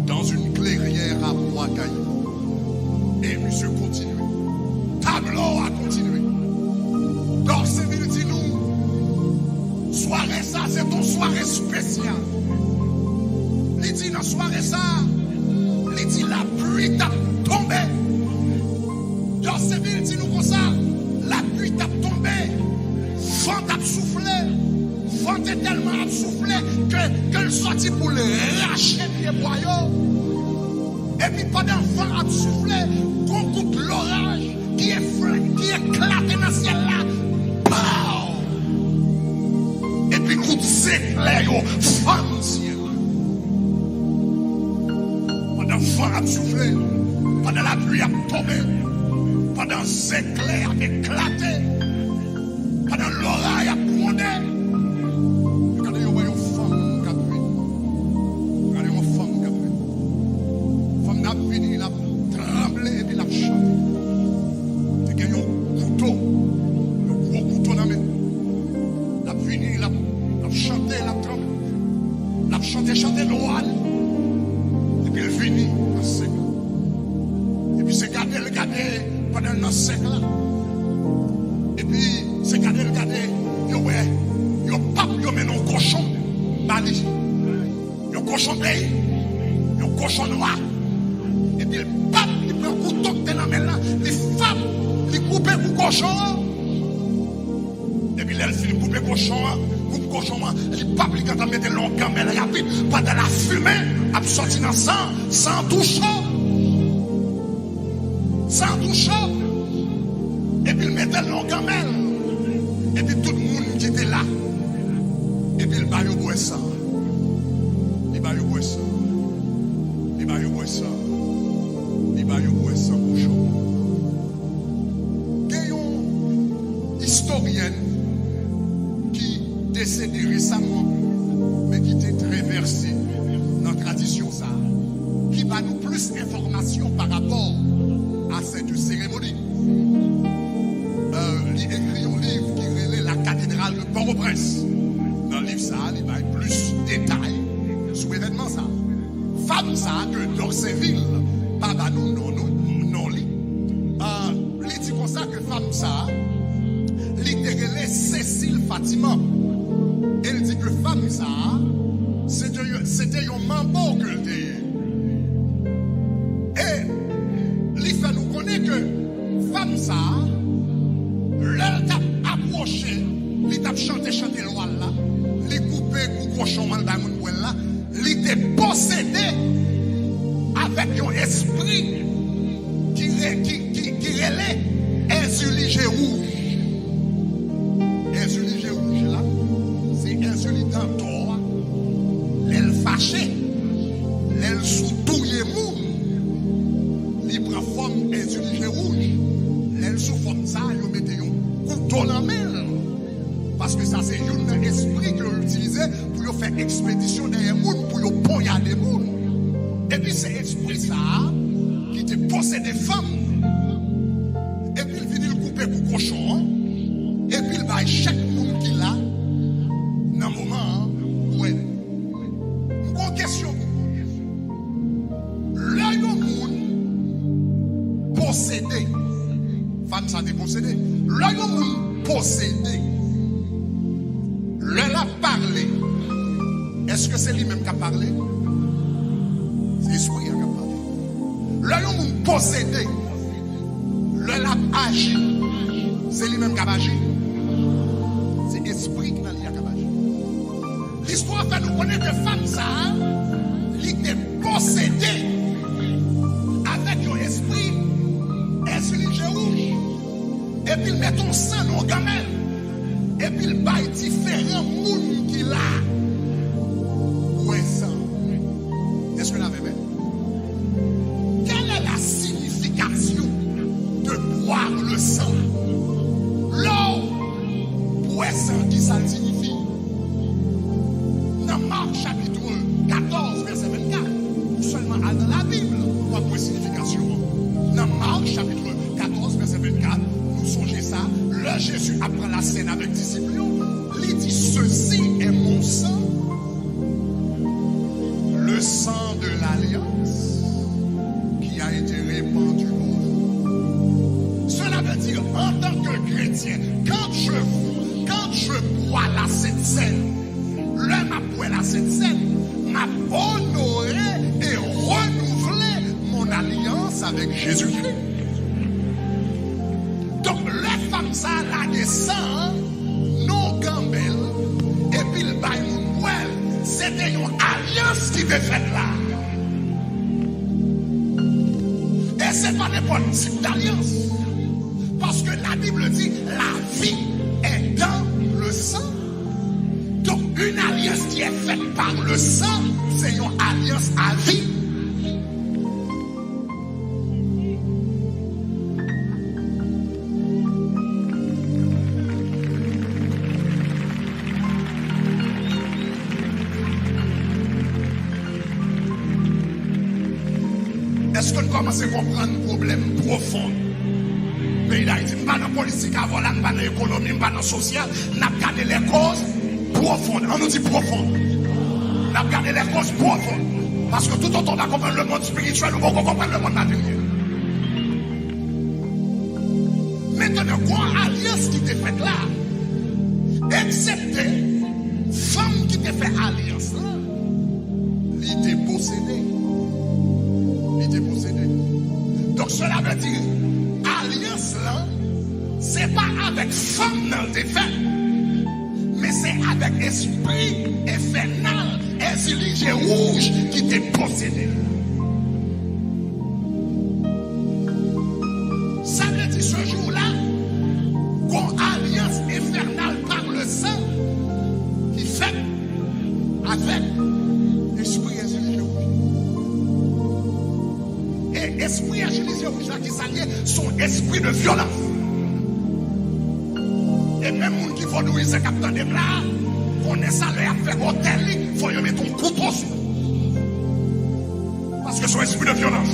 dans une clairière à Bois Caïman. E misye kontinye. Tablo a kontinye. Dorceville di nou, sware sa, se t on sware espesyal. Li di nan sware sa, li di lapli t ap tonbe. Dorceville di nou konsa, lapli t ap tonbe, van t ap soufle. Van te tèlman ap soufle ke, ke l sòti pou l rache pye bwa yo. Epi pandan van ap soufle, gon kout loraj ki efle, ki eklate nan syèl la. Pow! Epi kout zeklè yo fann syèl la. Pandan van ap soufle, pandan lapli ap tonbe, pandan zeklè ap eklate, pandan loray ap gwonde, gade yo wè yon fanm k ap vini. Gade yon fanm k ap vini. Fanm nan ap vini, l ap tranble epi l ap chante. Li gen yon kouto, yon gwo kouto nan men. L ap vini, l ap, l ap chante, l ap tranble. L ap chante, chante lwa l. Epi l vini nan sèk la. Epi se gade l gade pandan l nan sèk la. Epi se gade l gade, yo wè, yo pap yo mennen yon kochon ba li. Yon kochon peyi, yon kochon nwa. Epi l pap, li pran kouto k te nan men l lan, li fap, li koupe kou kochon an. Epi lè l fin koupe kochon an, koup kochon an, li pap, li gentan mete l nan yon ganmèl rapid, pandan lafimen ap sòti nan san, san tou cho. San tou cho. Epi l mete l nan yon ganmèl. Epi tout moun ki te la. Epi l ba yo bwè san. Li ba yo bwè san. Li ba yo bwè san. Li ba yo bwè san kochon. Gen yon istoryèn ki desede resaman, men ki te trè vèse nan tradisyon sa a, ki ba nou plis enfòmasyon pa rapò a cette cérémonie. Euh, li ekri yon liv ki rele La Cathédrale de Port-au-Prince. Nan liv sa a, li bay plis detay sou evènman sa a. Fanm sa a ke Dorceville pa ba nou non, non, non li, ah, li di konsa ke fanm sa a, li te rele Cécile Fatiman. E l di ke fanm sa a, se te, se te yon manbo ke l te ye. E li fè nou konnen ke fanm sa a, lè l t ap apwoche, li t ap chante chante lwa l la, li koupe kou kochon an, l bay moun bwè l la, li te posede avèk yon espri ki re-, ki, ki, ki rele Èzili Je Wouj. Èzili Je Wouj la, se Èzili Dantò a. Lè l fache, lè l sou touye moun, li pran fòm Èzili Je Wouj. Lè l sou fòm sa a, yo mete yon kouto nan men l. Paske sa se youn nan espri ke yo itilize pou yo fè ekspedisyon dèyè moun, pou yo ponyade moun. Epi se espri sa a ki te posede fanm. Epi l vini, l koupe kou kochon an. Epi l bay chak moun ki la nan moman an bwè. M gen yon kesyon pou ou. Lè yon moun posede, fanm sa te posede. Lè yon moun posede, lè l ap pale, èske se li menm k ap pale? Se espri a k ap pale. Lè yon moun posede, lè l ap aji, se li menm k ap aji? Se espri k nan li a k ap aji. Listwa fè nou konnen ke fanm sa a, li te posede avèk yon espri Èzili Je Wouj. Epi l mete yon san nan yon ganmèl. Epi l bay diferan moun ki la bwè san. Èske n avè mwen? Quelle est la signification de boire le sang? Lè w bwè san, ki sa l siyifi? Sèn avèk disip yo, li di, ceci est mon sang, le sang de l'alliance qui a été répandu pour vous. Cela veut dire, en tant que chrétien, quand je, quand je bois la Sainte Seine, lè m ap bwè la Sainte Seine, m ap onore e renouvle mon alliance avec Jésus-Christ. Donk, lè fanm sa a lage san an, non ganbèl, epi l bay moun bwè l, se te yon alyans ki te fèt la. E se pa nenpòt tip d'alyans. Parce que la Bible dit, la vie est dans le sang. Donc, une alliance qui est faite par le sang, c'est une alliance à vie. Èske n kòmanse konprann pwoblèm pwofon peyi Dayiti? M pa nan politik avè w la, m pa nan ekonomi, m pa nan sosyal. N ap gade les causes profondes. An nou di pwofon. N ap gade les causes profondes. Paske toutotan w pa konprann lemonn espirityèl, ou poko konprann lemonn materyèl. Mentnan, gon alyans ki te fèt la, eksepte fanm ki te fè alyans lan, li te posede. Li te posede. Donk, cela veut dire, alyans lan, se pa avèk fanm nan l te fèt, men se avèk espri enfènal, Èzili je wouj ki te posede. Sa vle di, se jou la, gon alyans enfènal par le sang ki fèt avèk espri Èzili je wouj. E espri Èzili je wouj la, ki sa l ye? Se yon espri de vyolans. E menm moun ki vodouizan k ap tande m la, konnen sa, lè y ap fè otèl li, fò yo mete yon kouto sou ou. Paske se yon espri de vyolans.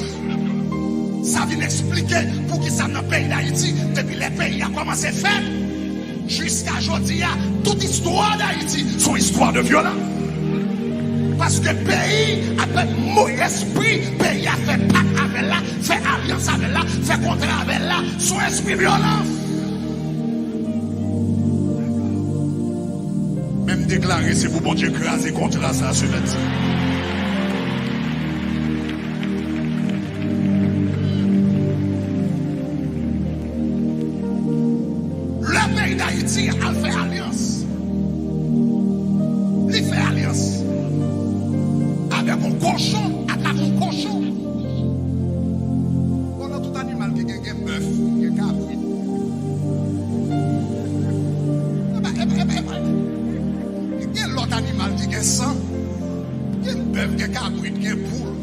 Sa vin eksplike poukisa nan peyi Dayiti, depi lè peyi a kòmanse fèt, jiska jodi a, tout istwa Dayiti se yon istwa de vyolans. Paske peyi a, mo, espri peyi a fè pak avè l la, fè alyans avè l la, fè kontra avè l la, se yon espri vyolans. Men m deklare se pou Bondye kraze kontra sa semèn sa. Lè peyi Dayiti al fè alyans, li fè alyans avèk yon kochon, atake yon kochon. Bon, nan tout animal ki gen, gen bèf, gen kabrit. Epa, epa, epa, epa. Gen lòt animal ki gen san. Gen bèf, gen kabrit, gen poul.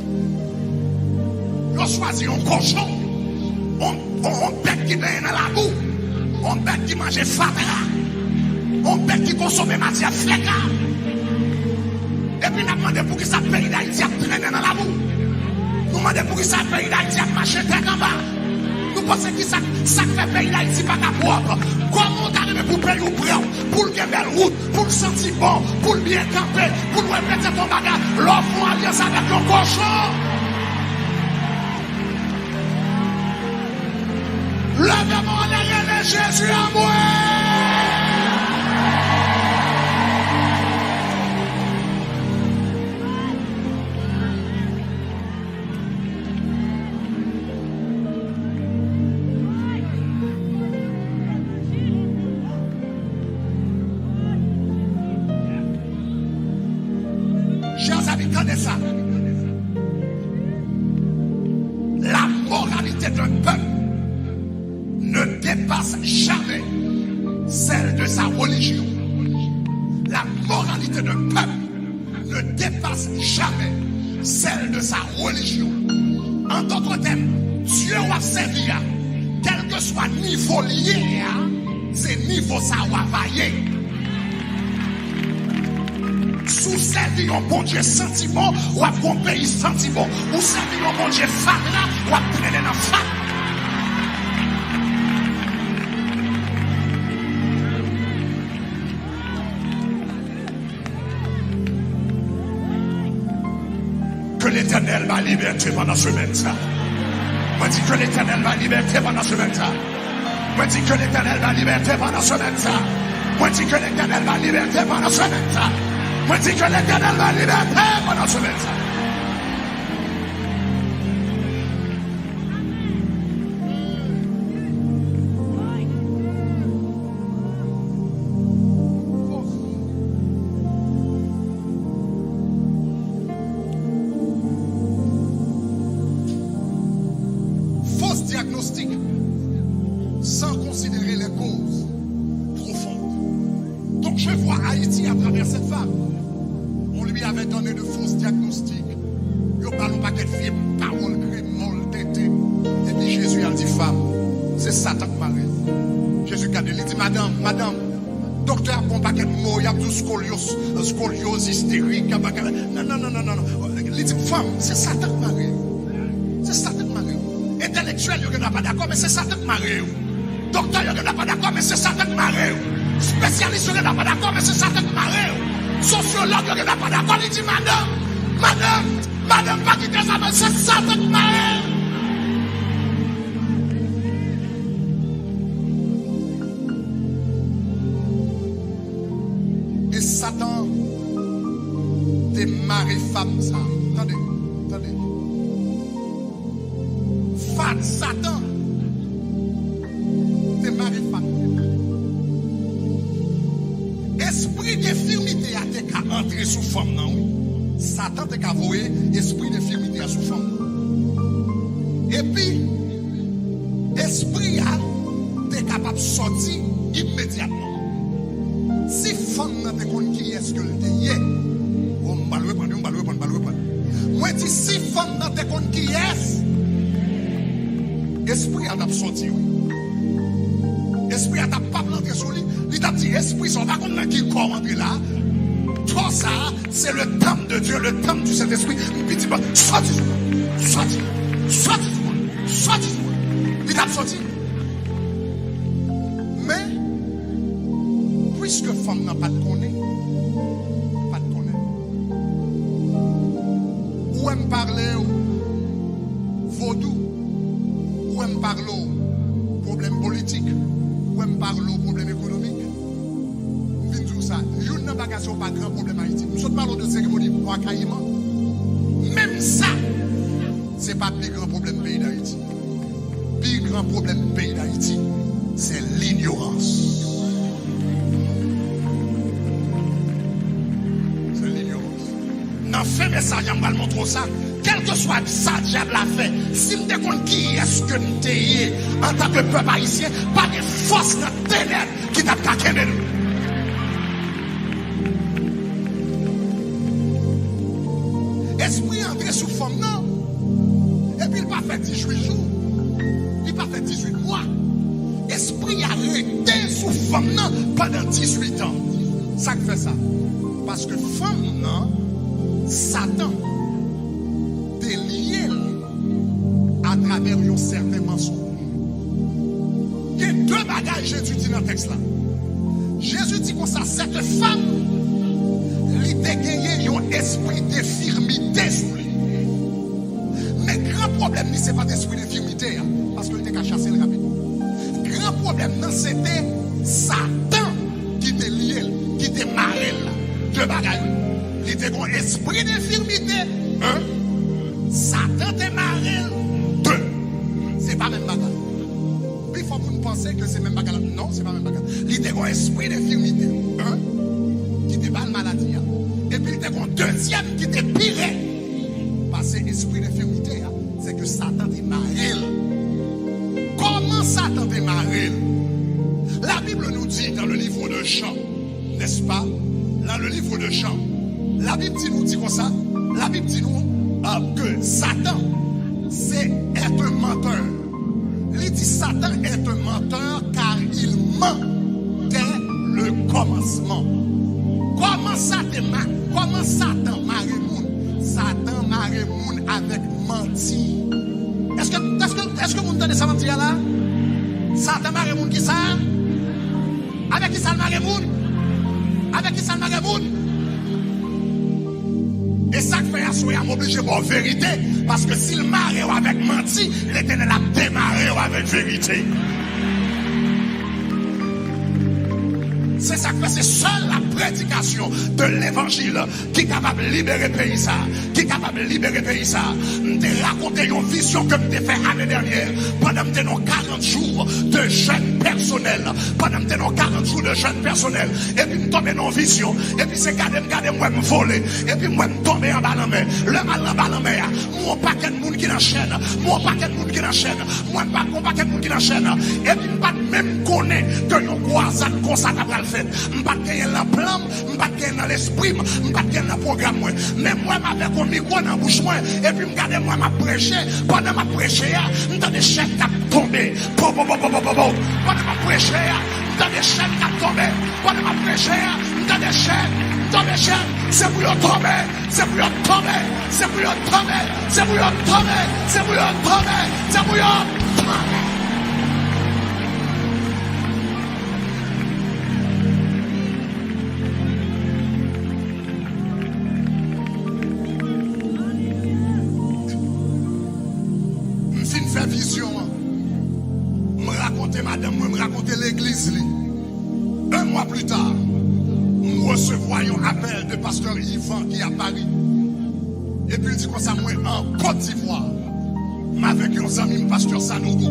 Yo chwazi yon kochon, yon, yon, yon bèt ki benyen nan labou, yon bèt ki manje fatra, yon bèt ki konsome matyè fèkal. Epi n ap mande poukisa peyi Dayiti ap trennen nan labou. Nou mande poukisa peyi Dayiti ap mache tèt anba. Nou panse ki sa, sa k fè peyi Dayiti pa ka pwòp? Kòman w ta renmen pou peyi w pran, pou l gen bèl wout, pou l santi bon, pou l byen kanpe, pou l repete ton bagay, lè w fè yon alyans avèk yon kochon? Leve men w anlè, rele Jezi anmwe! Chers amis, tande sa. La moralité d'un peuple ne dépasse jamais celle de sa religion. La moralité d'un peuple ne dépasse jamais celle de sa religion. En d'autres termes, Dye w ap sèvi a, kèlkeswa nivo l ye a, se nivo sa a w ap vaye. Si w sèvi yon Bondye santi bon, w ap gon peyi santi bon. Ou sèvi yon Bondye fatra, w ap trennen nan fatra. Letènèl bay libète pandan semèn sa. Mwen di ke Letènèl bay libète pandan semèn sa. Mwen di ke Letènèl bay libète pandan semèn sa. Mwen di ke Letènèl bay libète pandan semèn sa. Mwen di ke Letènèl bay libète pandan semèn sa. Fausse diagnostic sans considérer les causes profondes. Donc je vois Haïti à travers cette femme. On lui avait donné de fausses diagnostics. Yo ba l yon pakèt vye pawòl kremòl tenten. Epi Jezi al di, fanm, se Satan k mare l. Jezi gade, li di, madanm, madanm, doktè ap ba w pakèt mo, y ap di w skolyoz, skolyoz isterik, y ap... Non, non, non, non, non, non. Li di, fanm, se Satan k mare w. Se Satan k mare w. Entèlektyèl yo gendwa pa dakò, men se Satan k mare w. Doktè yo gendwa pa dakò, men se Satan k mare w. Espesyalis yo gendwa pa dakò, men se Satan k mare w. Sosyològ yo gendwa pa dakò, li di, madanm, madanm, madanm, pa kite sa, men se Satan k mare w. E Satan te mare fanm sa. Tande, tande. Fa-, Satan te mare fanm. Espri denfimite a te ka antre sou fanm nan, wi. Satan te ka voye espri denfimite a sou fanm nan. Epi, espri a te kapab sòti imedyatman. Si fanm nan te konn kiyès ke l te ye, o, m pral reprann, m pral reprann, m pral reprann. Mwen di, si fanm nan te konn kiyès, espri a t ap sòti, wi. Espri a t ap pap antre sou li. Li t ap di, espri sa, w pa konn nan ki kò w antre la. Kò sa, c'est le temple de Dieu, le temple du Saint-Esprit. M piti pa, sòti sou mwen, sòti, sòti sou mwen, sòti sou mwen. Li t ap sòti. Men, piske fanm nan pa t konnen, pa t konnen. Ou wè m pale w vodou, ou wè m pale w pwoblèm politik, ou wè m pale w pwoblèm ekonomik. M vin di w sa, youn nan bagay sa yo pa gran pwoblèm Ayiti. M sot pale w de seremoni Bwa Kayiman. Menm sa, se pa pi gran pwoblèm peyi Dayiti. Pi gran pwoblèm peyi Dayiti, se linyorans. Se linyorans. Nan fen mesaj la, m pral montre w sa. Kèlkeswa sa dyab la fè, si m te konn kiyès ke m te ye antanke pèp ayisyen, pa gen fòs nan tenèb ki t ap ka kenbe nou. Espri antre sou fanm nan, epi l pa fè dizuit jou, li pa fè dizuit mwa. Espri a rete sou fanm nan pandan dizuit an. Sa k fè sa? Paske fanm nan, Satan te lye l atravè yon sèten mansonj. Gen de bagay Jezi di nan tèks la. Jezi di konsa, cette femme, li te genyen yon espri denfimite sou li. Men gran pwoblèm li, se pa t espri denfimite a, paske l te ka chase l rapidman. Gran pwoblèm nan, se te Satan ki te lye l, ki te mare l la. De bagay, wi. Li te gon espri denfimite, en. Satan te mare l, de. Se pa menm bagay. Pifò moun panse ke se menm bagay la. Non, se pa menm bagay. Li te gon espri denfimite, en, ki te ba l maladi a. Epi li te gon dezyèm ki te pi rèd pase espri denfimite a, se ke Satan te mare l. Kòman Satan te mare l? La Bible nous dit dans le livre de Jean, n'est-ce pas? Dans le livre de Jean, la Bible di nou, di konsa, la Bible di nou, euh, ke Satan, se, est un menteur. Li di, Satan est un menteur car il ment dès le commencement. Kòman Satan ma-, kòman Satan mare moun? Satan mare moun avèk manti. Èske, èske, èske moun tande sa m ap di a la? Satan mare moun ki sa? Avèk ki sa l mare moun? Avèk ki sa l mare moun? E sa k fè aswè a m oblije ba w verite, paske si l mare w avèk manti, Letènèl ap demare w avèk verite. Se sa k fè se sèl la predikasyon de levanjil ki kapab libere peyi sa, ki kapab libere peyi sa. M te rakonte yon vizyon ke m te fè ane dènyè, pandan m te nan karant jou de jèn pèsonèl, pandan m te nan karant jou de jèn pèsonèl, epi m tonbe nan yon vizyon, epi se gade m gade m wè m vole, epi m wè m tonbe anba lanmè. Lè m al anba lanmè a, m wè yon pakèt moun ki nan chèn, m wè yon pakèt moun ki nan chèn, mwen m pa t wè yon pakèt moun ki nan chèn, epi m pa t menm konnen ke yon kwazad konsa ta pral fèt. M pa t genyen l nan plan m, m pa t genyen l nan lespri m, m pa t genyen l nan pwogram mwen. Men m wè m avèk yon mikwo nan bouch mwen, epi m gade m wè m ap preche. Pandan m ap preche a, m tande chèn k ap tonbe. Po, po, po, po, po, po, po. Pandan m ap preche a, m tande chèn k ap tonbe. Pandan m ap preche a, m tande chèn, m tande chèn. Se pou yo tonbe, se pou yo tonbe, se pou yo tonbe, se pou yo tonbe, se pou yo tonbe, se pou yo tonbe. M fin fè vizyon an. M rakonte madanm mwen, m rakonte legliz li. Un mwa pli ta, m resevwa yon apèl de pastè Ivan ki a Pari. Epi l di konsa, mwen an Kot Divwa. M avèk yon zanmi m, pastè Sanogo,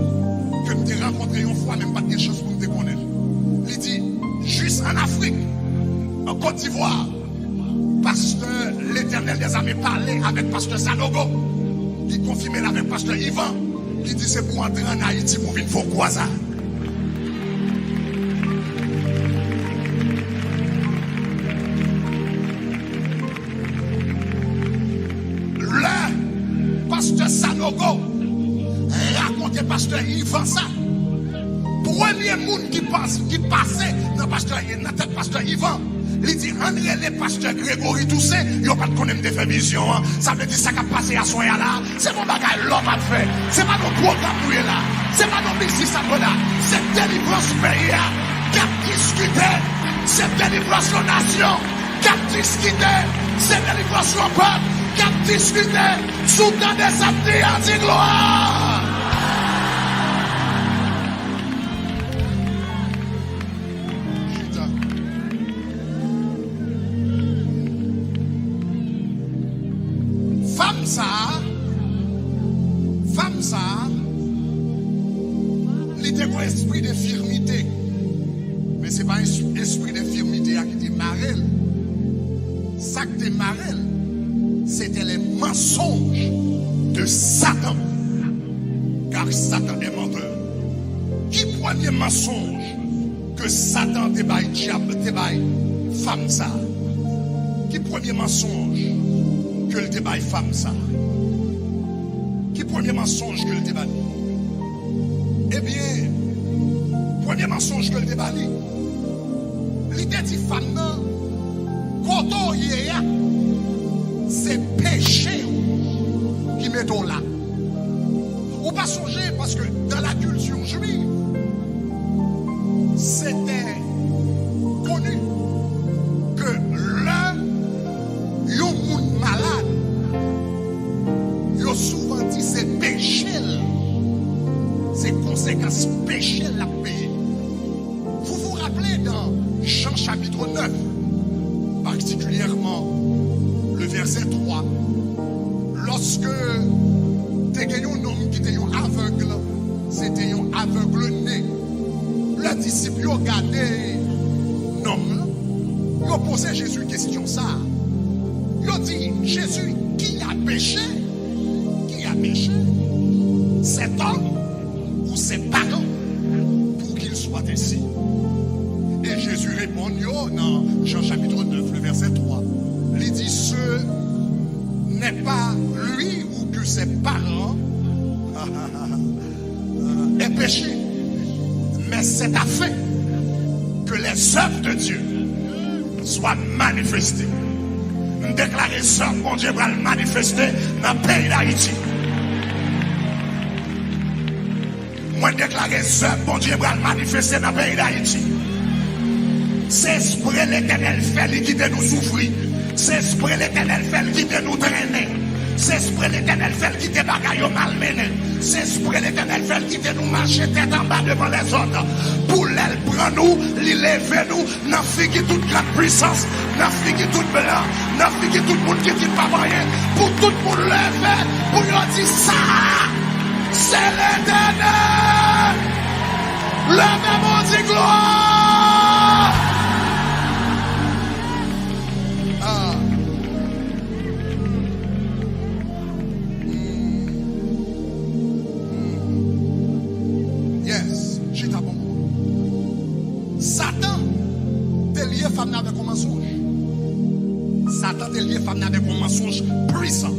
ke m te rankontre yon fwa, men m pa t gen chans pou m te konnen l. Li di, jis an Afrik, an Kot Divwa, pastè Letènèl dèzame pale avèk pastè Sanogo, ki konfime l avèk pastè Ivan, ki di se pou antre an Ayiti pou vin fè yon kwazad. Lè pastè Sanogo rakonte pastè Ivan sa, premye moun ki pas-, ki pase nan pastè, nan tèt pastè Ivan, li di, ann rele pastè Gregory Toussaint. Yo pa t konnen m te fè vizyon an. Sa vle di sa k ap pase aswè a la, se pa yon bagay lòm ap fè. Se pa yon pwogram nou ye la. Se pa yon biznis ap fè la. Se delivrans peyi a k ap diskite. Se delivrans yon nasyon k ap diskite. Se delivrans yon pèp k ap diskite. Si w tande sa m di a, di glwa. Chita. Fanm sa a, fanm sa a, li te gen espri denfimite. Men se pa es-, espri denfimite a ki te mare l. Sa k te mare l, se te les mensonges de Satan. Car Satan est menteur. Ki premye mansonj ke Satan te bay dyab, te bay fanm sa a? Ki premye mansonj ke l te bay fanm sa a? Ki premye mansonj ke l te ba li? Ebyen, premye mansonj ke l te ba li, li te di fanm nan, kote w ye a, se peche w ki mete w la. Ou pa sonje, paske dans la culture juive, c'était connu que lè yon moun malad, yo souvan di se peche l, se konsekans peche l l ap peye. Vous vous rappelez dans Jean chapitre neuf, particulièrement le verset trois, lòske te gen yon nonm ki te yon avèg, se te yon avèg ne. Lè disip yo gade nonm lan, yo poze Jezi kesyon sa a. Yo di, Jezi, qui a péché? Qui a péché? Cet homme ou ses parents pour qu'il soit ainsi? Et Jésus répond yo dans Jean chapitre neuf, le verset trois. Li di, ce n'est pas lui ou que ses parents aient péché, mais c'est afin que les œuvres de Dieu soient manifestées. M deklare zèv Bondye pral manifeste nan peyi Dayiti. Mwen deklare zèv Bondye pral manifeste nan peyi Dayiti. Se espre Letènèl fè li kite nou soufri. Se espre Letènèl fè l kite nou trennen. Se espre Letènèl fè l kite bagay yo malmennen. Se espre Letènèl fè l kite nou mache tèt anba devan lèzòt. Pou lè l pran nou, li leve nou nan figi tout grann pwisans, nan figi tout blan, nan figi tout moun ki di l p ap anyen. Pou tout moun leve, pou yo di, sa a, se Letènèl! Leve pou di glwa! Ah. Mm. Mm. Yes, chita bon. Satan te lye fanm nan avèk yon mansonj. Satan te lye fanm nan avèk yon mansonj pwisan.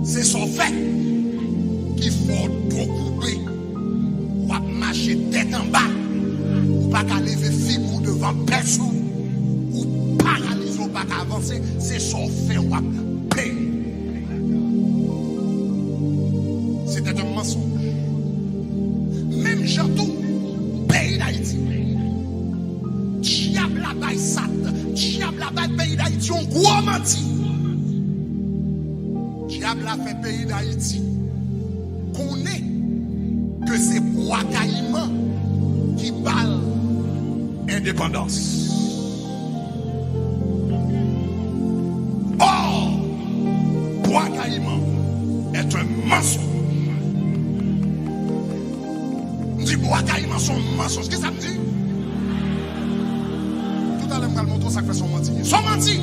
Se sa w fè ki fè w do koube. W ap mache tèt anba. Ou pa ka leve figi w devan pèsonn. Ou paralize, ou pa ka avanse. Se sa w fè w ap peye. C'était un mensonge. Menm jan tou, peyi Dayiti. Dyab la bay Sat, dyab la bay peyi Dayiti yon gwo manti. Dyab la fè peyi Dayiti konnen ke se Bwa Kayiman ki ba l endepandans. Or, Bwa Kayiman est un mensonge. M di Bwa Kayiman se yon mansonj. Kisa m di? Toutalè m pral montre w sa k fè se yon manti. Se yon manti!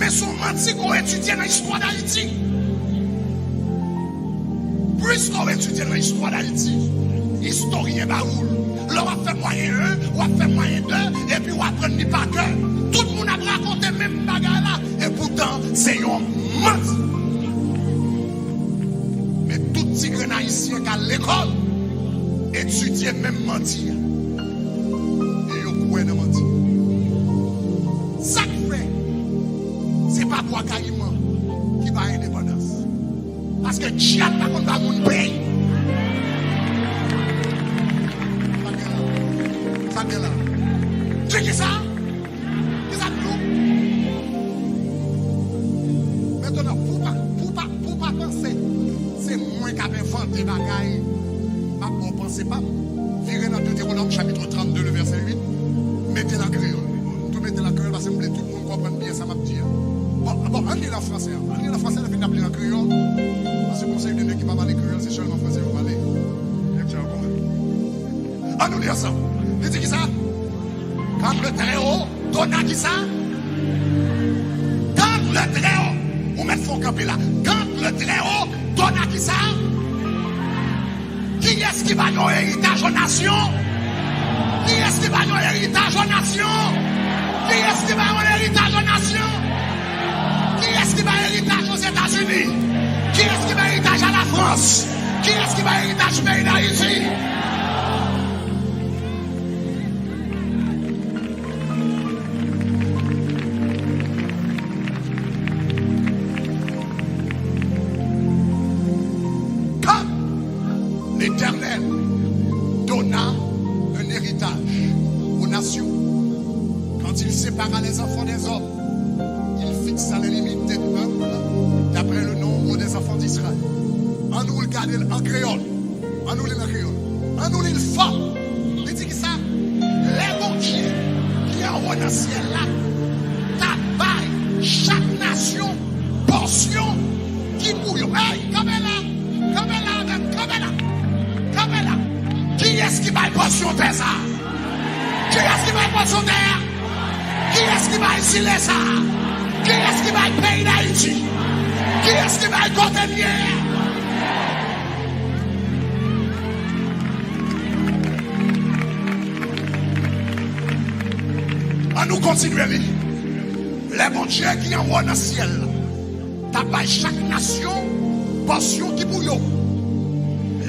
Men se yon manti ke w etidye nan istwa Dayiti. Plis ke w etidye nan istwa Dayiti, istoryen ba ou l. Lè w ap fè mwayen en, w ap fè mwayen de, epi w aprann li pa kè. Tout moun ap rakonte menm bagay la, epoutan se yon manti. Men tout ti grenn ayisyen k al lekòl, etidye menm manti a. E yo kwè nan manti. Sa k fè se pa Bwa Kayiman ki bay endepandans. Paske dyab pa konn ba moun peyi. Sa gen la? Sa gen la? Di kisa? Kisa m di w? Mentnan, pou w pa, pou w pa, pou w pa panse se mwen k ap envante bagay, m ap ba w panse pa m. Vire nan Deutéronome chapitre trente-deux, le verset huit. Mete l an kreyòl. M tou mete l an kreyòl paske m vle tout moun konprann byen sa m ap di a. Bon, bon, ann li l an fransè an. Ann li l an fransè, lè fini n ap li l an kreyòl. Paske konsèy de nèg ki pa pale kreyòl, se sèlman fransè yo pale. Lèkti a yo konprann. Ann nou li ansanm. Li di kisa? Quand le Très-Haut donna kisa? Quand le Très-Haut, ou mèt fè w kanpe la. Quand le Très-Haut donna kisa? Kiyès ki ba yo eritaj yon nasyon? Kiyès ki ba yo eritaj yon nasyon? Kiyès ki ba yo eritaj yon nasyon? Kiyès ki ba eritaj Ozetazini? Kiyès ki ba eritaj a Lafrans? Kiyès ki ba eritaj peyi Dayiti? Quand l'Éternel donna un héritage aux nations, quand il sépara les enfants des hommes, il fixa les limites des peuples d'après le nombre des enfants d'Israël. Ann nou gade l an kreyòl. Ann nou li l an kreyòl. Ann nou li l fò. Li di kisa? Lè Bondye ki anwo nan syèl la t ap bay chak nasyon pòsyon ki pou yo. Ey, kanpe la! Kanpe la avè m! Kanpe la! Kanpe la! Kiyès ki bay pòsyon tè sa a? Kiyès ki bay pòsyon tè a? Kiyès ki bay zile sa a? Kiyès ki bay peyi Dayiti? Kiyès ki bay kote n ye a? Ann nou kontinye li. Lè Bondye ki anwo nan syèl la t ap bay chak nasyon pòsyon ki pou yo,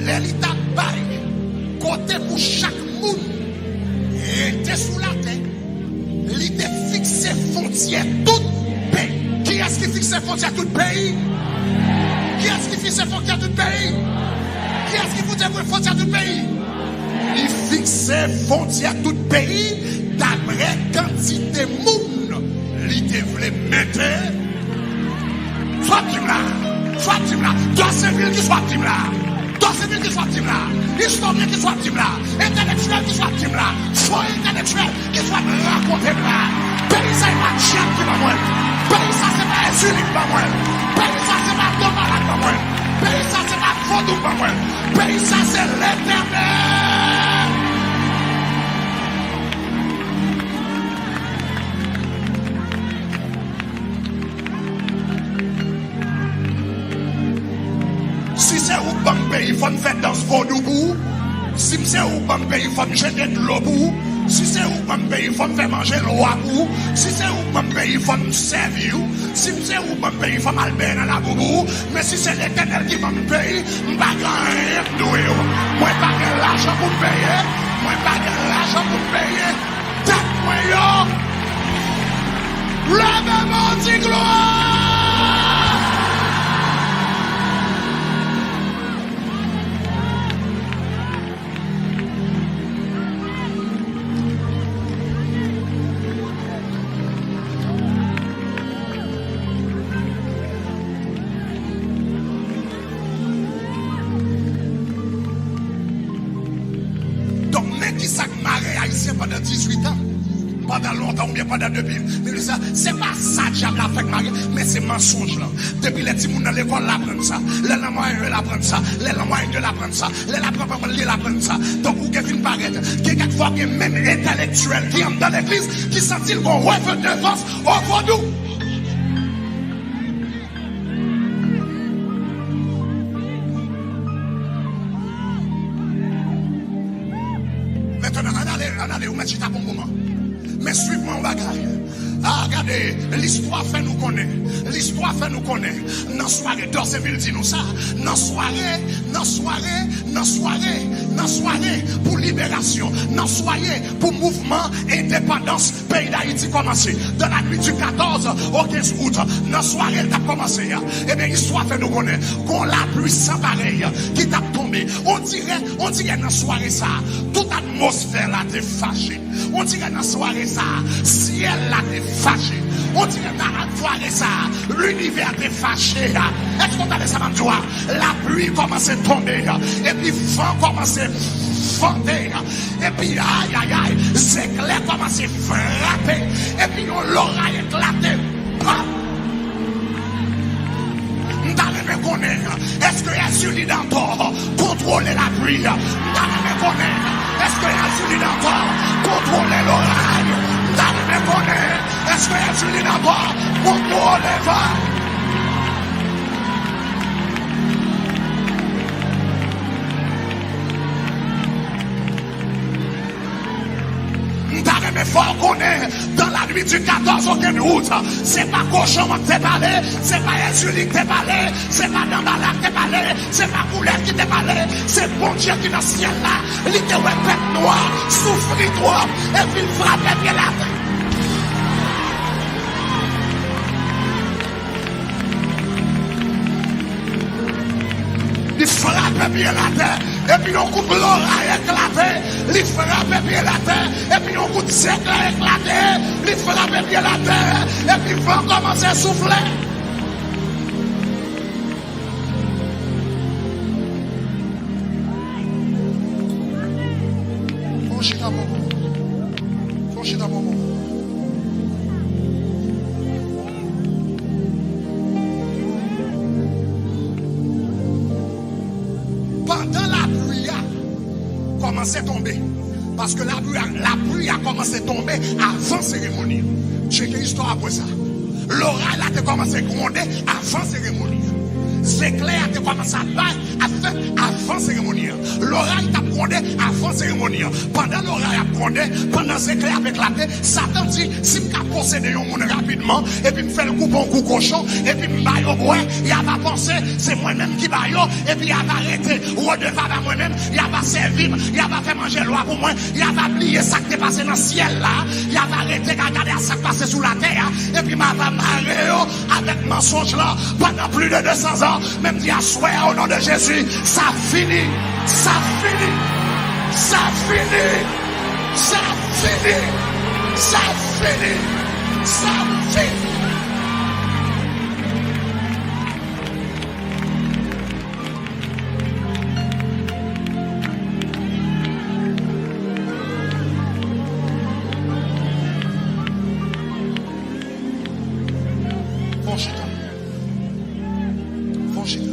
lè li t ap bay kote pou chak moun rete sou latè, li te fikse fwontyè tout peyi. Kiyès ki fikse fwontyè tout peyi? Kiyès ki fikse fwontyè tout peyi? Kiyès ki foute fwontyè tout peyi? Li fikse fwontyè tout peyi dapre kantite moun Li te vle mete. Sa w ap di m la? Sa w ap di m la? Dòsevil, ki sa w ap di m la? Dòsevil, ki sa w ap di m la? Istoryen, ki sa w ap di m la? Entèlektyèl, ki sa w ap di m la? Fo entèlektyèl, ki sa w ap rakonte m la? Peyi sa e pa dyab ki ban mwen l. Peyi sa se pa Èzili ki ban mwen l. Peyi sa se pa Danbalak ban mwen l. Peyi sa se pa vodou ban mwen l. Peyi sa se Letènèl. Si se ou k ban m peyi, fò m fè dans vodou pou ou. Si m se ou k ban m peyi, fò m jete dlo pou ou. Si se ou k ban m peyi, fò m fè manje lwa pou ou. Si se ou k ban m peyi, fò m sèvi ou. Si m se ou k ban m peyi, fò m al benyen nan labou pou ou. Men si se Letènèl ki ban m peyi, m pa gen anyen m dwe ou. Mwen pa gen lajan pou m peye. Mwen pa gen lajan pou m peye. Tèt mwen yo, leve men w di glwa! Donk, men ki sa k mare Ayisyen pandan dizuit an, pandan lontan, oubyen pandan depi mil uit san, se pa sa dyab la fèk mare, men se mansonj lan. Depi lè timoun nan lekòl, l aprann sa. Lè l nan mwayen, l aprann sa. Lè l nan mwayen, l aprann sa. Lè l aprann, li l aprann sa. Donk, ou gen fin parèt. Gen kèk fwa, gen menm entèlektyèl ki anndan legliz ki santi l gon revenans o vodou. Mentnan, ann ale, ann ale, ou mèt chita pou yon moman. Men swiv mwen yon bagay. Ah, gade, listwa fè nou konnen. Listwa fè nou konnen. Nan sware, Dòsevil di nou sa. Nan sware, nan sware, nan sware, nan sware pou liberasyon. Nan sware pou mouvman endepandans peyi Dayiti kòmanse. Dans la nuit du quatorze au quinze août, nan sware l t ap kòmanse a, ebyen, istwa fè nou konnen gon lapli san parèy ki t ap tonbe. Ondirè, ondirè nan sware sa a, tout atmosfè la te fache. Ondirè nan sware sa a, syèl la te fache. Ondirè nan sware sa a, linivè te fache a. Èske w tande sa m ap di w a? Lapli kòmanse tonbe, epi van kòmanse vante, epi ayayay, zeklè kòmanse frape, epi yon loray eklate. Pap! M ta renmen konnen, èske Èzili Dantò kontwole lapli? M ta renmen konnen, èske Èzili Dantò kontwole loray? M ta renmen konnen, èske Èzili Dantò kontwole van? M ta renmen fè w konnen, dans la nuit du quatorze au quinze août, se pa kochon an k te pale, se pa Èzili k te pale, se pa Danbalak k te pale, se pa koulèv ki te pale, se Bondye ki nan syèl la. Li te wè pèp nwa soufri twòp, epi l frape pye l atè. Li frape pye l atè, epi yon kout loray eklate. Li frape pye l atè, epi yon kout zeklè eklate. Li frape pye l atè, epi van kòmanse soufle. Fè yon chita pou mwen. Fè yon chita pou mwen. Pandan lapli a kòmanse tonbe, paske lapli a, lapli a kòmanse tonbe avan seremoni an. Tcheke istwa apre sa. Loray la te kòmanse gwonde avan seremoni an. Zeklè a te kòmanse ap bay, ap fè avan seremoni an. Loray t ap gwonde avan seremoni an. Pandan loray ap gwonde, pandan zeklè ap eklate, Satan di, "Si m ka posede yon moun rapidman, epi m fè l koupe yon kou kochon, epi m ba yo bwè, y a va panse se mwen menm ki ba yo, epi y a va rete redevav a mwen menm, y a va sèvi m, y a va fè manje lwa pou mwen, y a va bliye sa k te pase nan syèl la, y a va rete ka gade a sa k pase sou latè a, epi m a va mare yo avèk mansonj lan pandan plis de de san zan." Men m di aswè a, o non de Jezi, sa fini, sa fini, sa fini, sa fini, sa fini, Sa mouche. Fon chita. Fon chita.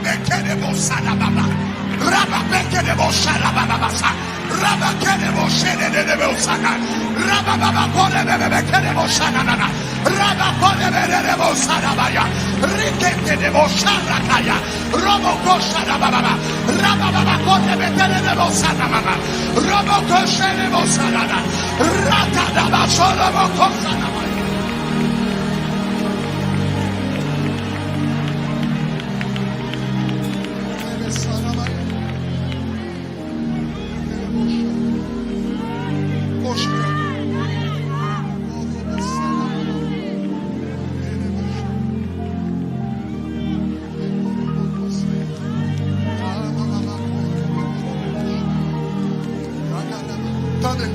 Bekede bo sada baba. Raba bekede bo sada baba sa. Raba kede bo shede de de bo sada. Raba baba kole bebe bekede bo sada nana. Raba kole bebe de de bo sada baya. Rikete de bo shara kaya. Robo ko shada baba. Raba baba kole bebe de de bo sada mama. Robo ko shede bo sada na. Rata da ba sholo bo ko sada baya. Tande.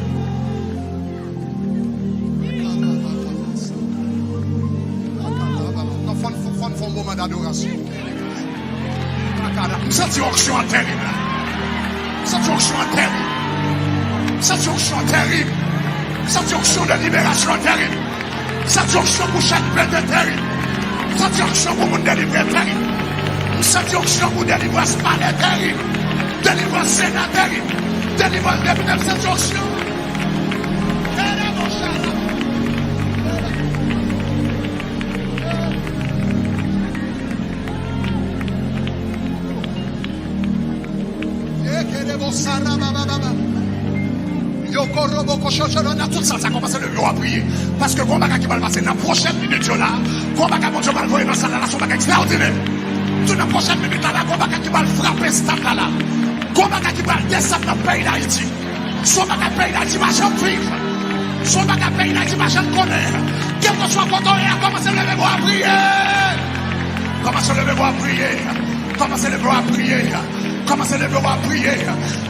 Fò n, fò n fè yon moman dadorasyon. M santi onksyon an terib la. M santi onksyon an terib. M santi onksyon an terib. M santi onksyon de liberasyon an terib. M santi onksyon pou chèn pete terib. M santi onksyon pou moun delivre terib. M santi onksyon pou delivrans pale terib. Delivrans sena terib. Delivrans depite, m santi onksyon. Yo korobo kochon nan tout sa, sa kòmanse leve w ap priye. Paske gon bagay ki pral pase nan pwochèn minit yo la. Gon bagay Bondye pral voye nan sal la, la se yon bagay ekstraòdinè. Tou nan pwochèn minit la, la gon bagay ki pral frape stad la la. Gon bagay ki pral desann nan peyi Dayiti. Se yon bagay peyi Dayiti pa janm viv. Se yon bagay peyi Dayiti pa janm konnen. Kèlkeswa kote w ye a, kòmanse leve bra w priye. Kòmanse leve bra w priye. Kòmanse leve bra w priye. Kòmanse leve bra w priye.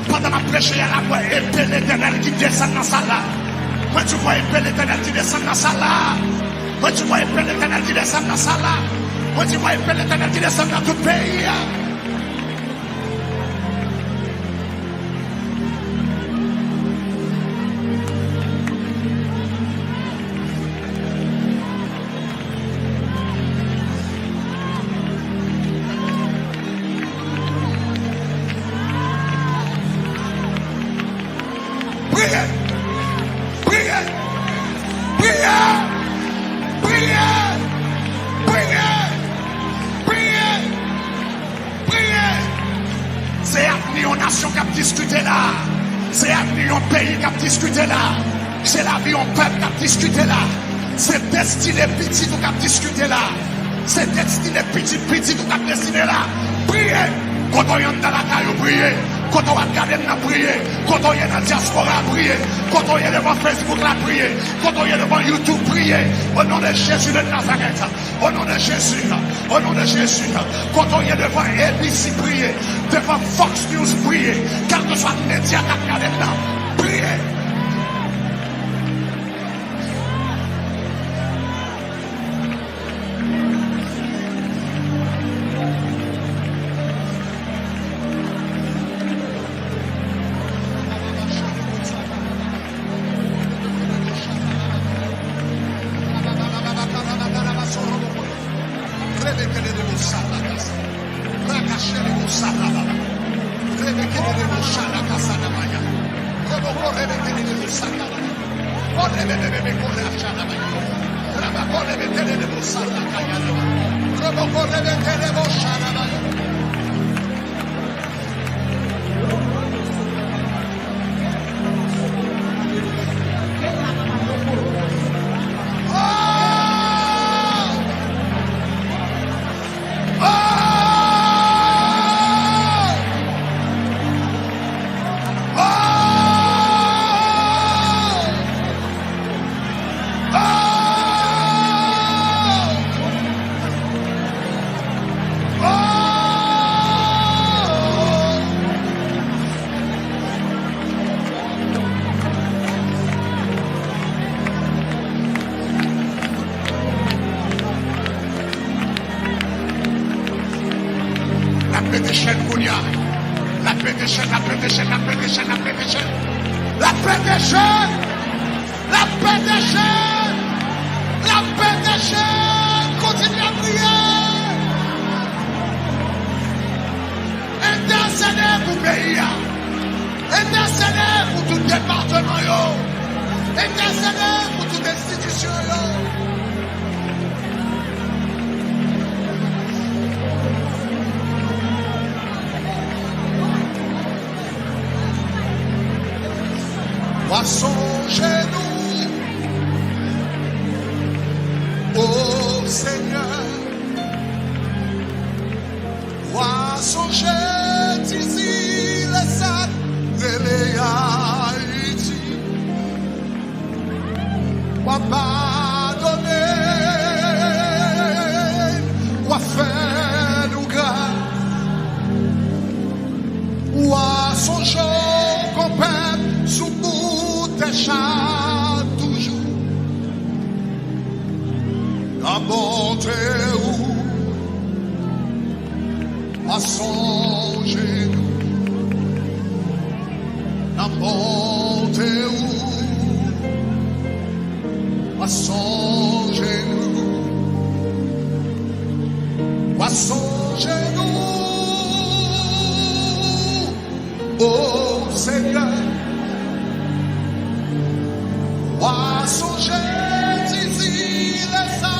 Pandan m ap preche a, la mwen epe Letènèl ki desann nan sal la. Mwen di mwen epe Letènèl ki desann nan sal la. Mwen di mwen epe Letènèl ki desann nan sal la. Mwen di mwen epe Letènèl ki desann nan tout peyi a. Priye! Priye! Priye! Priye! Priye! Priye! Priye! Se avni yon nasyon k ap diskite la. Se avni yon peyi k ap diskite la. Se lavi yon pèp k ap diskite la. Se destine pitit ou k ap diskite la. Se destine pitit pitit ou k ap destine la. Priye! Kote w ye anndan lakay ou, priye! Kote w ap gade m nan, priye! Kote w ye nan dyaspora, priye! Kote w ye devan Facebook la, priye! Kote w ye devan YouTube, priye! O non de Jezi de Nazarèt! O non de Jezi, o non de Jezi, kote w ye devan A B C, priye, devan Fox News, priye, kèlkeswa medya k ap gade m nan, priye. L ap pete chèn. L ap pete chèn. L ap pete chèn. L ap pete chèn. Kontinye priye. Entèsede pou peyi a. Entèsede pou tout depatman yo. Entèsede pou tout enstitisyon yo. W a sonje nou, o Senyè. W a sonje ti zile sa k rele Ayiti. W a padone, w a fè nou gras. W a sonje w konpè sou bout tè sa toujou. Nan bonte ou, w a sonje nou. Nan bonte ou, w a sonje nou. W a sonje nou, o Senyè. W a sonje ti zile sa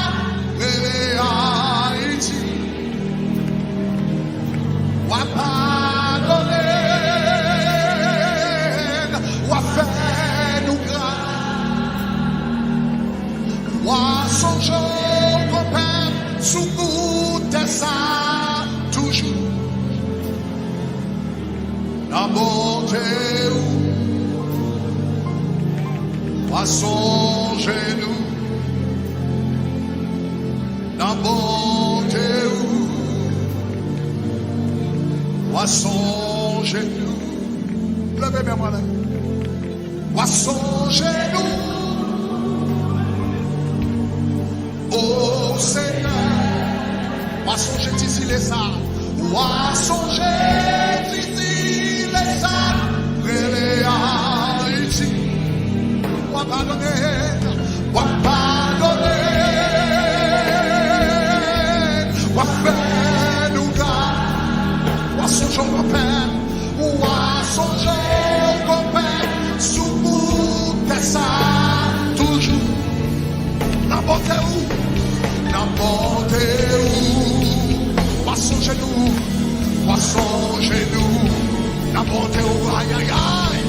rele Ayiti. W a padone n, w a fè nou gras. W a sonje w konpè sou bout tè sa toujou. Nan bonte ou, w a sonje nou. Nan bonte ou, w a sonje nou. Leve men w anlè. W a sonje nou, o Senyè. W a sonje ti zile sa. W a sonje ti zile sa rele Ayiti. W a padone, w a padone, w a fè nou gras. W a sonje w konpè, w a sonje w konpè sou bout tè sa toujou. Nan bonte ou, nan bonte ou, w a sonje nou, w a sonje nou. Nan bonte ou, ay, ay, ay.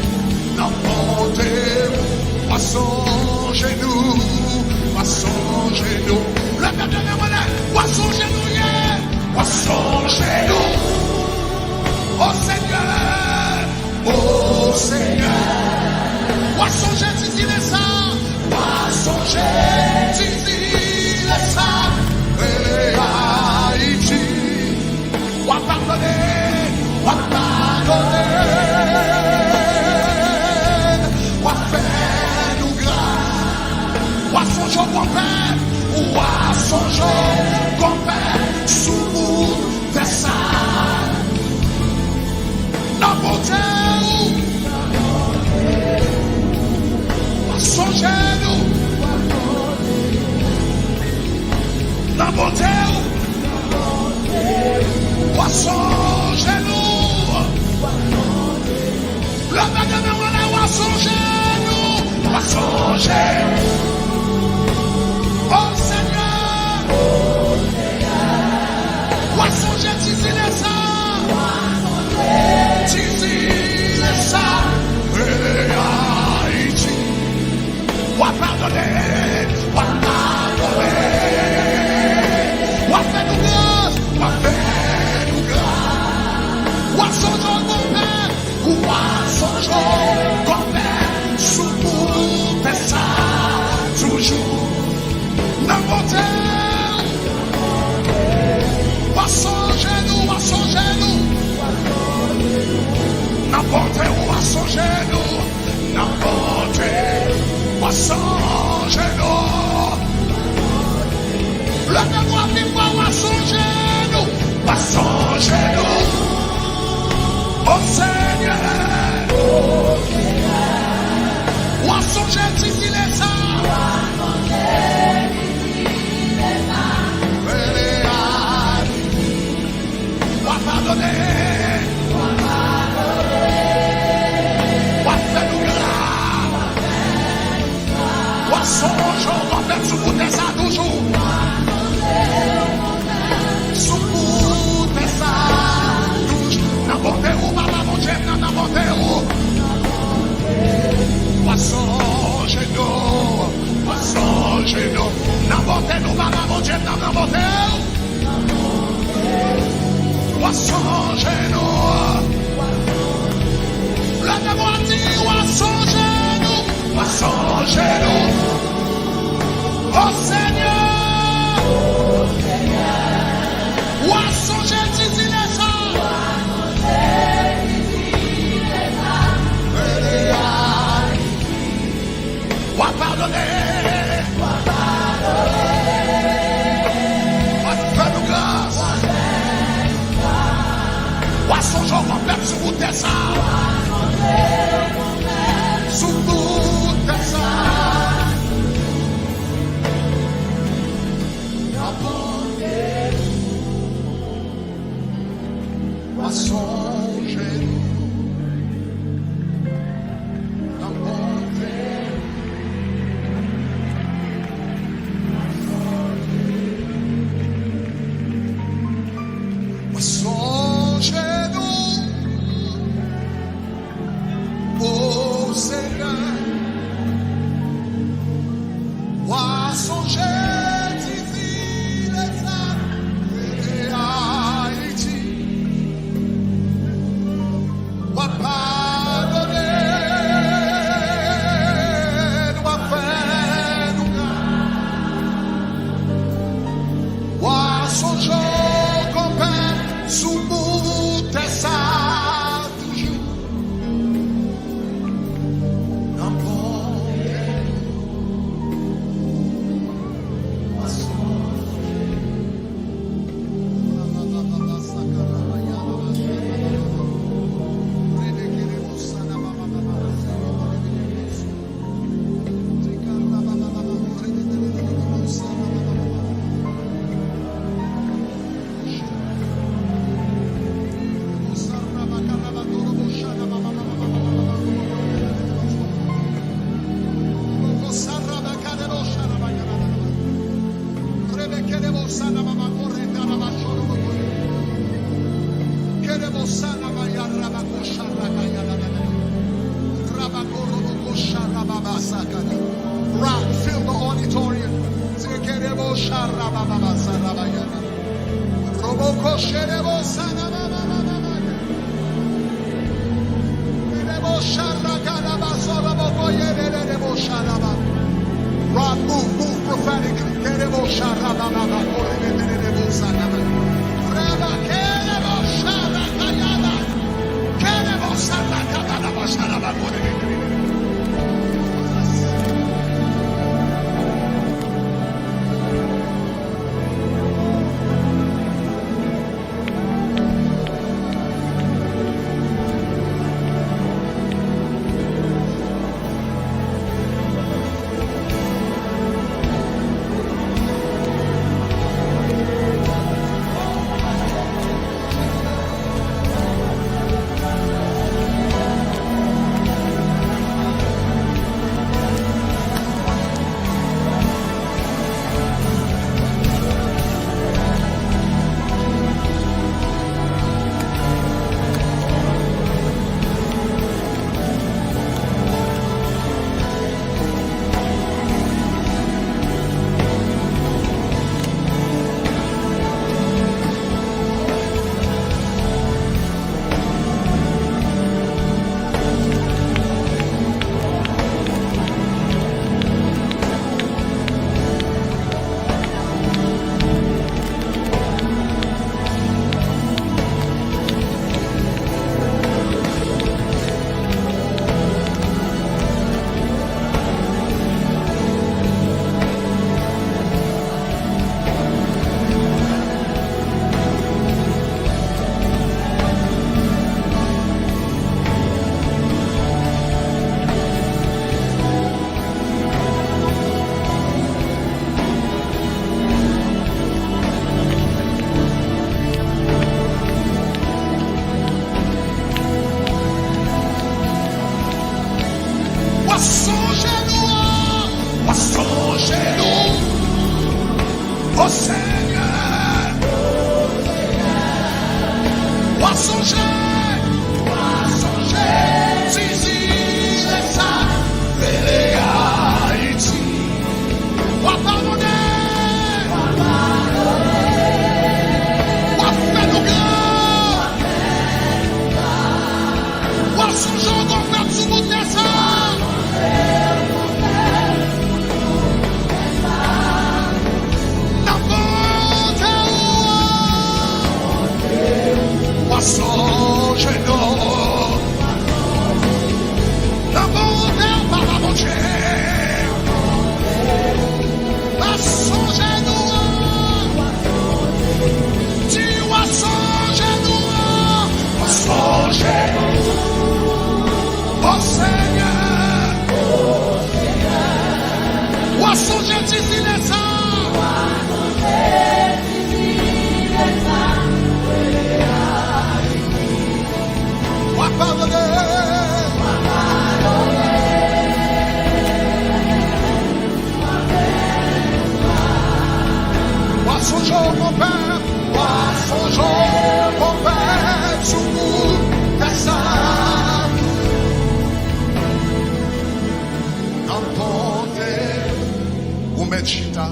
Nan bonte ou, w a sonje nou, w a sonje nou. Leve men w anlè, w a sonje nou, ye, w a sonje nou. O Senyè, o Senyè, w a sonje ti zile sa, w a sonje ti zile sa rele Ayiti. W a padone, w a padone, w a fè nou gras. W a sonje w konpè, w a sonje w konpè sou bout tè sa. Nan bonte ou, w a sonje nou. Nan bonte ou, w a sonje nou. Leve men w anlè, w a sonje nou. W a sonje nou. O Senyè, w a sonje ti zile sa. Ti zile sa rele Ayiti. W a padone, w a padone, w a fè nou gras, w a fè nou gras. W a sonje w konpè, w a sonje w konpè sou bout tè sa toujou. Nan bonte ou, w a sonje nou, w a sonje nou. Nan bonte ou, w a sonje nou. Nan bonte ou, w a sonje nou. Leve vwa pi fò, w a sonje nou. W a sonje nou. O Senyè, Senyè, w a sonje ti zile sa rele Ayiti. W a padone n, w a fè nou gras. W a sonje w konpè sou bout tè sa. Toujou nan bò kè nou. Rock, fill the auditorium. Tekerebo sharababa sarabayana. Roboko sherebo sanababa. Kerebo sharakaraba soroboko yerebo sharaba. Rock, move, move prophetically. Kerebo sharababa korebeterebo sanaba. Raba kerebo sharakayaba. Kerebo sharakayaba sharaba korebeterebo. W a sonje nou, w a sonje nou, o Senyè. W a sonje, w a sonje, ti zile sa rele Ayiti. W a padone, w a fè nou gran. W a sonje w konpè sou bout tè sa. Nan bò Chita,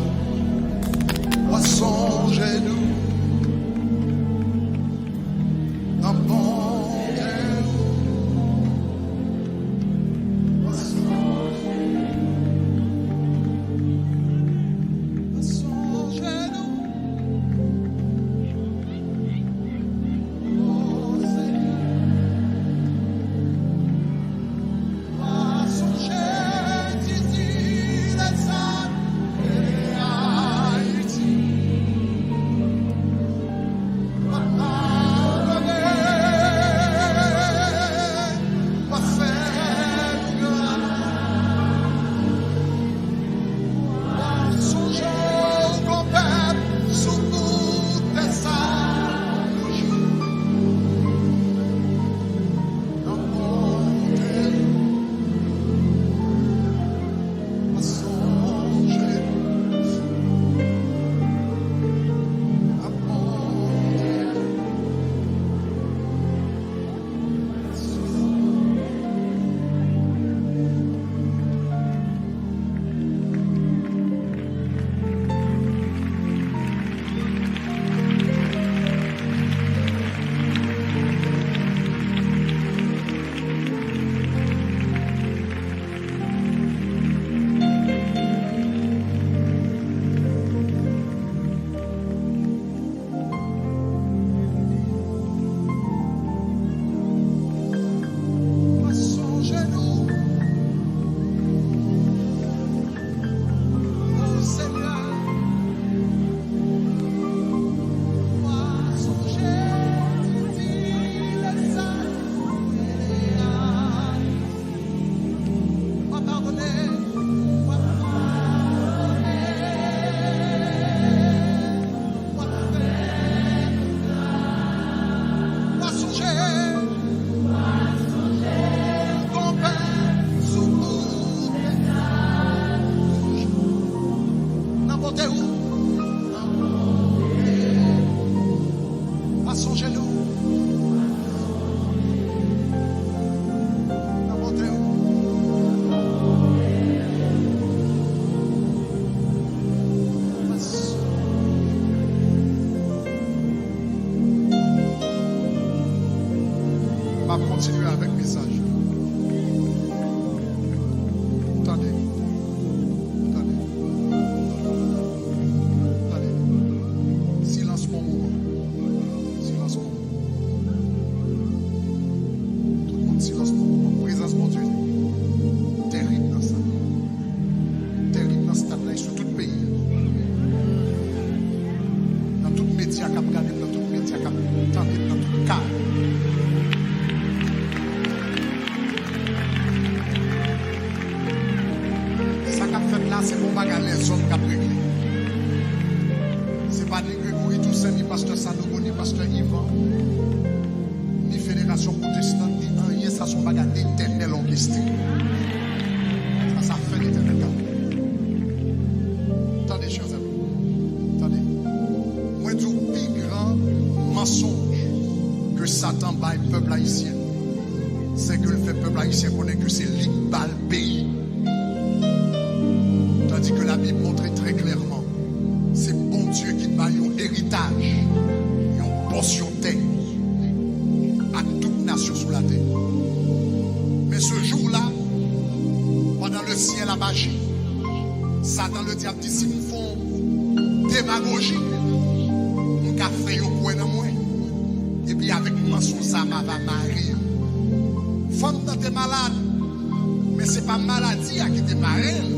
w a sonje nou nan bon Dye. W a sonje nou. M ap kontinye avèk mesaj. Tande. Tande. Tande. Silans pou yon moman. Silans pou yon moman. Tout moun silans pou yon moman. Prezans Bondye tèrib nan sa. Tèrib nan stad la, e sou tout peyi a. Nan tout medya k ap gade m, nan tout medya k ap tande m, nan tout kay. Sa k ap fèt la, se pa yon bagay lèzòm k ap regle. Se pa ni Gregory Toussaint, ni pastè Sanogo, ni pastè Ivan, ni Fédération Protestante, ni anyen, sa se yon bagay Letènèl òkestre. Sa, sa fè Letènèl k ap fè. Tande, chè zanmi. Tande. Mwen di w, pi gran mansonj ke Satan bay pèp ayisyen, se ke l fè pèp ayisyen konnen ke se li k ba l peyi. Tandis que la Bible montre très clairement, se Bondye ki bay yon eritaj, yon pòsyon tè ak tout nasyon sou latè. Men se jou la, pandan le syèl ap aji, Satan le dyab di, si m fè yon demagoji, m ka fè yo kwè nan mwen. Epi avèk mansonj sa, m ava mare yo. Fanm nan te malad, men se pa maladi a ki te mare l,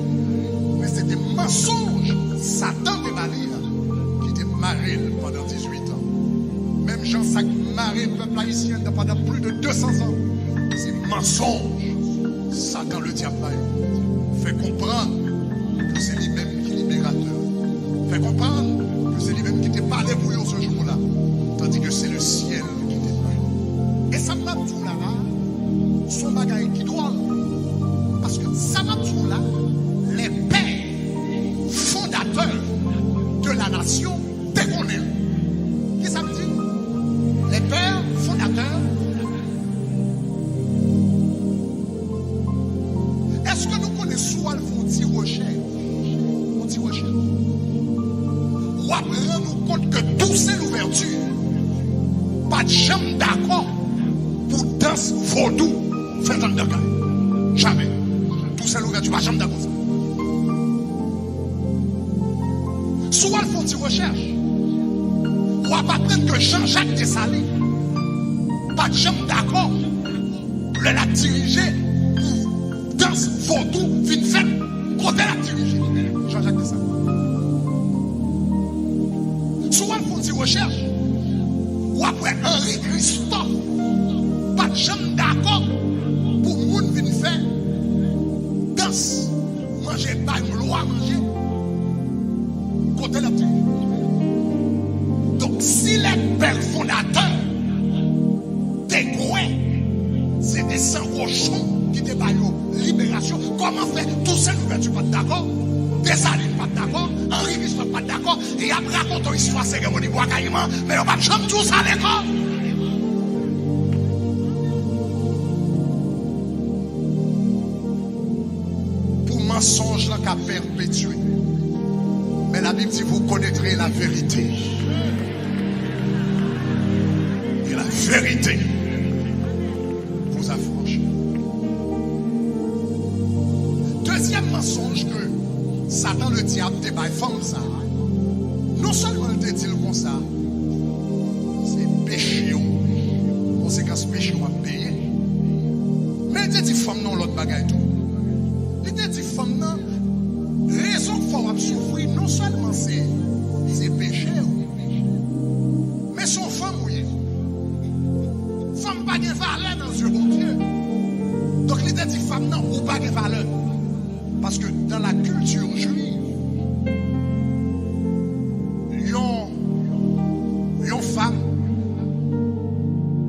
men se te mansonj Satan te ba li a ki te mare l pandan dizuit an. Menm jan sa k mare pèp ayisyen an pandan plis de de san zan, se mansonj Satan le dyab ba yo. Fè konprann ke se li menm ki liberatè. Fè konprann ke se li menm ki te pale pou yo se jou la, tandis que c'est le ciel qui te parle. E sa m ap di w la, la, se yon bagay ki dwòl. Paske sa m ap di w la, les pères fondateurs de la nation te konnen l. Kisa m di? Les pères fondateurs. Èske nou konnen si w al fè yon ti rechèch, yon ti rechèch, janm dakò pou dans vodou fèt anndan kay. Jamè. Toussaint Louverture pa janm dakò sa. Si w al fè yon ti rechèch, w ap aprann ke Jean-Jacques Dessalines pa t janm dakò lè l ap dirije pou dans vodou vin fèt kote l ap dirije. Jean-Jacques Dessalines. Si w al fè yon ti rechèch, w ap wè Henri Christophe pa t janm dakò pou moun vin fè dans, manje, bay lwa manje kote l ap dirije. Donk, si les pères fondateurs te kwè se te san kochon ki te ba yo liberasyon, kòman fè Toussaint Louverture pa t dakò, Desalin pa t dakò, Henri Christophe pa t dakò, e y ap rakonte w istwa seremoni Bwa Kayiman, men yo pa t janm di w sa lekòl? Pou mansonj lan ka pèpetye. Men Labib di, vous connaîtrez la vérité. Et la vérité vous affranchira. Dezyèm mansonj ke Satan Ledyab te bay fanm sa a, non sèlman l te di l konsa, se peche w, konsekans peche w ap peye. Men li te di fanm nan yon lòt bagay tou. Li te di fanm nan, rezon k fè w ap soufri, non sèlman se, se peche w, men se yon fanm ou ye. Fanm pa gen valè nan zye Bondye. Donk, li te di fanm nan, ou pa gen valè. Paske dans la culture juive, yon, yon fanm,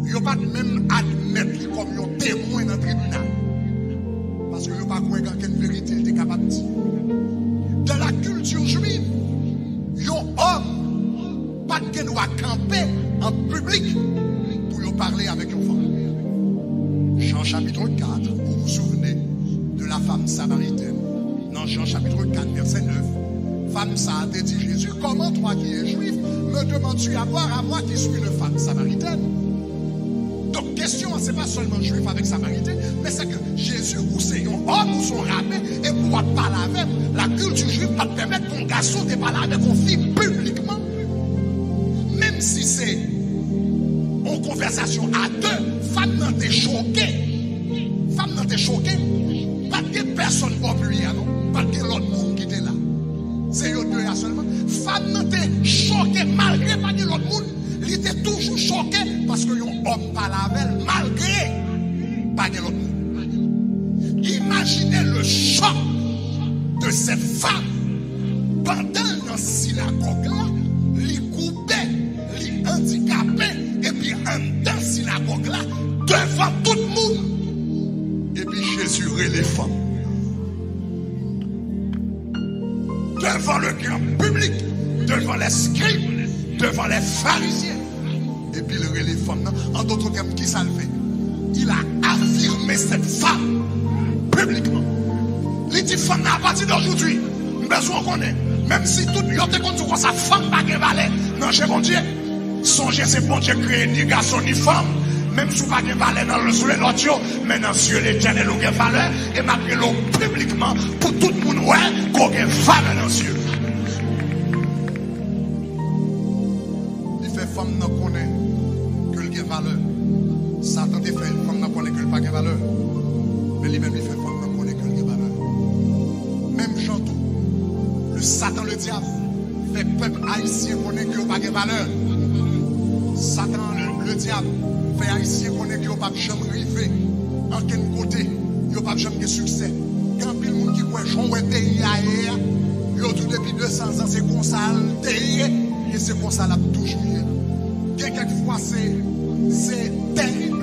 yo pa t menm admèt li kòm yon temwen nan tribinal. Paske yo pa kwè gen ankenn verite li te kapab di. Dans la culture juive, yon òm pa t gen dwa kanpe an piblik pou yo pale avèk yon fanm. Jean chapitre quatre, vous vous souvenez de la femme samaritaine. Nan Jean chapitre quatre, verset neuf, fanm sa a te di Jezi, comment toi qui es juif, me demandes-tu à boire, à moi qui suis une femme samaritaine? Donk, kesyon an, se pa sèlman jwif avèk samariten, men se ke Jezi, ou se yon òm, ou se yon raben, epi w ap pale avè m. Lakilti jwif pa t pèmèt pou yon gason te pale avèk yon fi piblikman. Menm si se yon konvèsasyon a de, fanm nan te choke. Fanm nan te choke. Pa t gen pèsòn bò pye a, non. Pa t gen lòt moun ki te la. Se yo de a sèlman. Fanm nan te choke, malgre pa gen lòt moun. Li te toujou choke paske yon òm pale avè l malgre pa gen lòt moun. Imaginez le choc de cette femme. Pandan l nan sinagòg la, li koube, li andikape, epi anndan sinagòg la, devan tout moun. Epi Jezi rele fanm. Devant le grand public, devant les scribes, devant les pharisiens. Epi l rele fanm nan. En d'autres termes, kisa l fè? Il a affirmé cette femme publiquement. Li di fanm nan, à partir d'aujourd'hui, m bezwen w konnen, menm si tout yo te konn di w konsa, fanm pa gen valè nan je Bondye. Sonje, se Bondye k kreye ni gason ni fanm. Menm si w pa gen valè nan zye lòt yo, men nan zye Letènèl ou gen valè, e m ap rele w piblikman pou tout moun wè ke w gen valè nan zye l. Li fè fanm nan konnen ke l gen valè. Satan te fè fanm nan konnen ke l pa gen valè. Men li menm, li fè fanm nan konnen ke l gen valè. Menm jan tou, le Satan, le dyab, fè pèp ayisyen konnen ke yo pa gen valè. Satan, le, le dyab, fè ayisyen konnen ke yo p ap janm rive ankenn kote, yo p ap janm gen siksè. Gen anpil moun ki kwè jan w wè peyi a ye a, yo di w depi de san zan se konsa l te ye, e se konsa l ap toujou ye. Gen kèk fwa se, se terib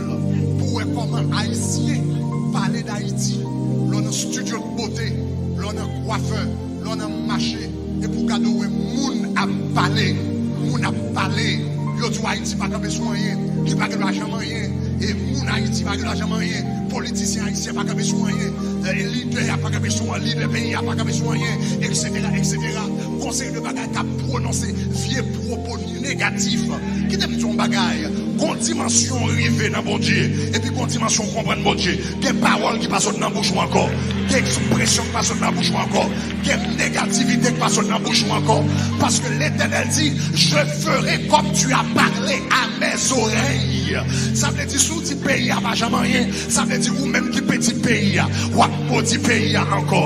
pou w wè kòman ayisyen pale d Ayiti, lè w nan estidyo de bote, lè w nan kwafè, lè w nan mache, epi w gade w wè moun ap pale, moun ap pale, yo di w Ayiti pa kanpe sou anyen, li pa gen dwa janm anyen, e moun Ayiti pa gen dwa janm anyen, politisyen ayisyen pa kanpe sou anyen, e lidè a pa kanpe sou, lidè peyi a pa kanpe sou anyen, etsetera, etsetera. Yon seri de bagay k ap pwononse, vye pwopo negatif. Kite m di w yon bagay. Gon dimansyon w rive nan Bondye, epi gon dimansyon w konprann Bondye. Gen pawòl ki pa sot nan bouch ou ankò. Gen ekspresyon ki pa sot nan bouch ou ankò. Gen negativite ki pa sot nan bouch ou ankò. Paske Letènèl di, je ferai comme tu as parlé à mes oreilles. Sa vle di, si w di peyi a pa janm anyen, sa vle di ou menm ki piti peyi a, w ap modi peyi a ankò.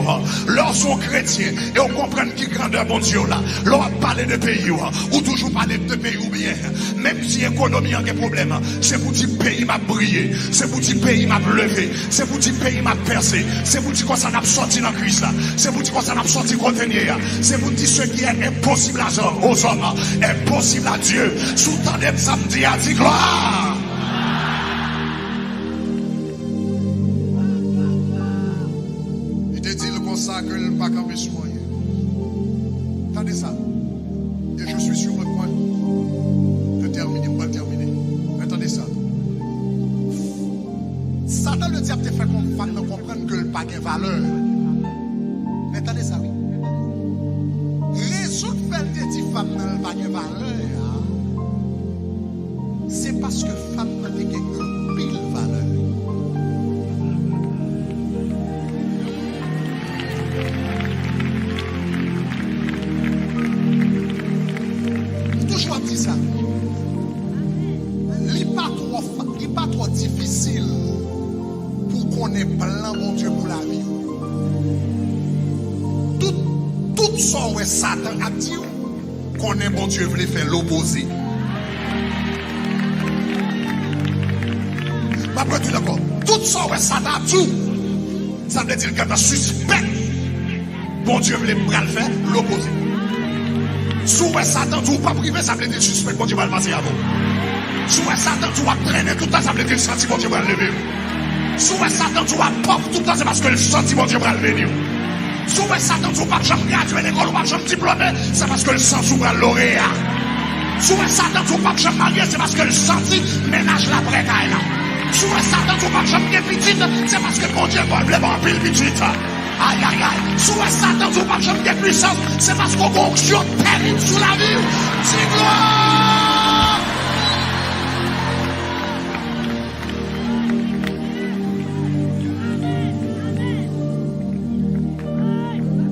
Lè w se yon kretyen e w konprann ki grandè Bondye w la, lè w ap pale de peyi w, ou toujou pale de peyi w byen. Menm si ekonomi an gen pwoblèm, se pou di peyi m ap briye, se pou di peyi m ap leve, se pou di peyi m ap pèse, se pou di konsa n ap sòti nan kriz la, se pou di konsa n ap sòti kote n ye a, se pou di ce qui est impossible à- aux hommes est possible à Dieu. Si w tande m sa m di a, di glwa. Li te di l konsa ke l pa kanpe sou anyen. Tande sa. Et je suis sur le point de terminer. M pral tèmine. Men tande sa. Satan Ledyab te fè fanm nan konprann ke l pa gen valè. Men tande sa, wi. Rezon k fè l te di fanm nan l pa gen valè a, se paske fanm nan te gen anpil valè. M toujou ap di sa. Li pa twò fa-, li pa twò difisil pou w konnen plan Bondye pou lavi w. Tout, tout sa w wè Satan ap di w, konnen Bondye vle fè lopoze. M ap redi l ankò. Tout sa w wè Satan ap di w, sa vle di l gentan sispèk Bondye vle pral fè lopoze. Si w wè Satan di w p ap rive, sa vle di l sispèk Bondye pral pase avè w. Si w wè Satan di w w ap trennen tout tan, sa vle di l santi Bondye pral leve w. Si w wè Satan di w w ap pòv tout tan, se paske l santi Bondye pral beni w. Si w wè Satan di w w p ap janm gradye lekòl, w p ap janm diplome, se paske l santi w pral loreya. Si w wè Satan di w w p ap janm marye, se paske l santi mennaj la prè kay la. Si w wè Satan di w w p ap janm gen pitit, se paske Bondye vle ba w anpil pitit. Ayayay. Si w wè Satan di w w p ap janm gen pwisans, se paske w gen onksyon tèrib sou lavi w. Di glwa!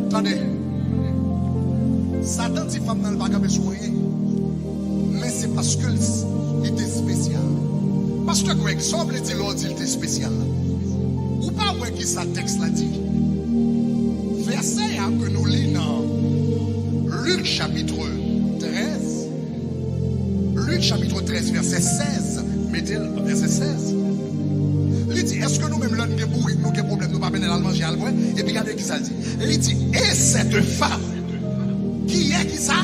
Tande. Satan di fanm nan l pa kanpe sou anyen. Men se paske l, li te espesyal. Pastè Greg, sa w vle di lè w di l te espesyal la? Ou pa wè ki sa tèks la di? Vèsè a ke nou li nan Lik chapitre trèz, Lik chapitre trèz, vèsè sèz, mete l vèsè sèz. Li di, èske nou menm lè n gen bourik, nou gen pwoblèm, nou pa mennen l al manje, al bwè? Epi gade ki sa l di. Li di, et cette femme, qui est qui ça?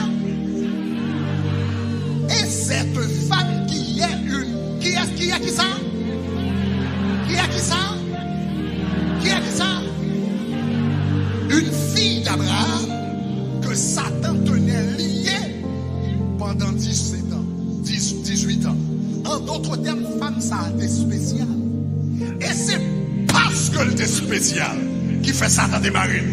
Et cette femme qui est une, qui est, qui est qui ça? Qui est qui ça? Qui est qui ça? Une fille d'Abraham que Satan tenait liée pendant dix-sept ans, dix, dix-huit ans. En d'autres termes, fanm sa a te espesyal. E se paske l te espesyal ki fè Satan te mare l.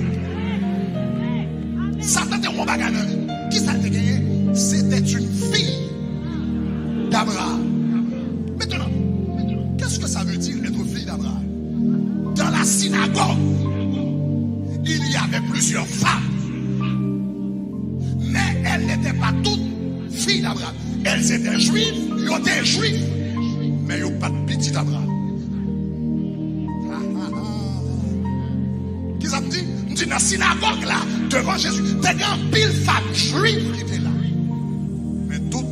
Satan te wè yon bagay nan li. Kisa l te genyen? C'était une fille d'Abraham. Maintenant, qu'est-ce que ça veut dire être fille d'Abraham? Dans la synagogue, il y avait plusieurs femmes, mais elles n'étaient pas toutes filles d'Abraham. Elles étaient juives, yo te jwif, men yo pa t pitit Abraham. Kisa m di? M di nan sinagòg la, devan Jezi, te gen anpil fanm jwif ki te la. Men tout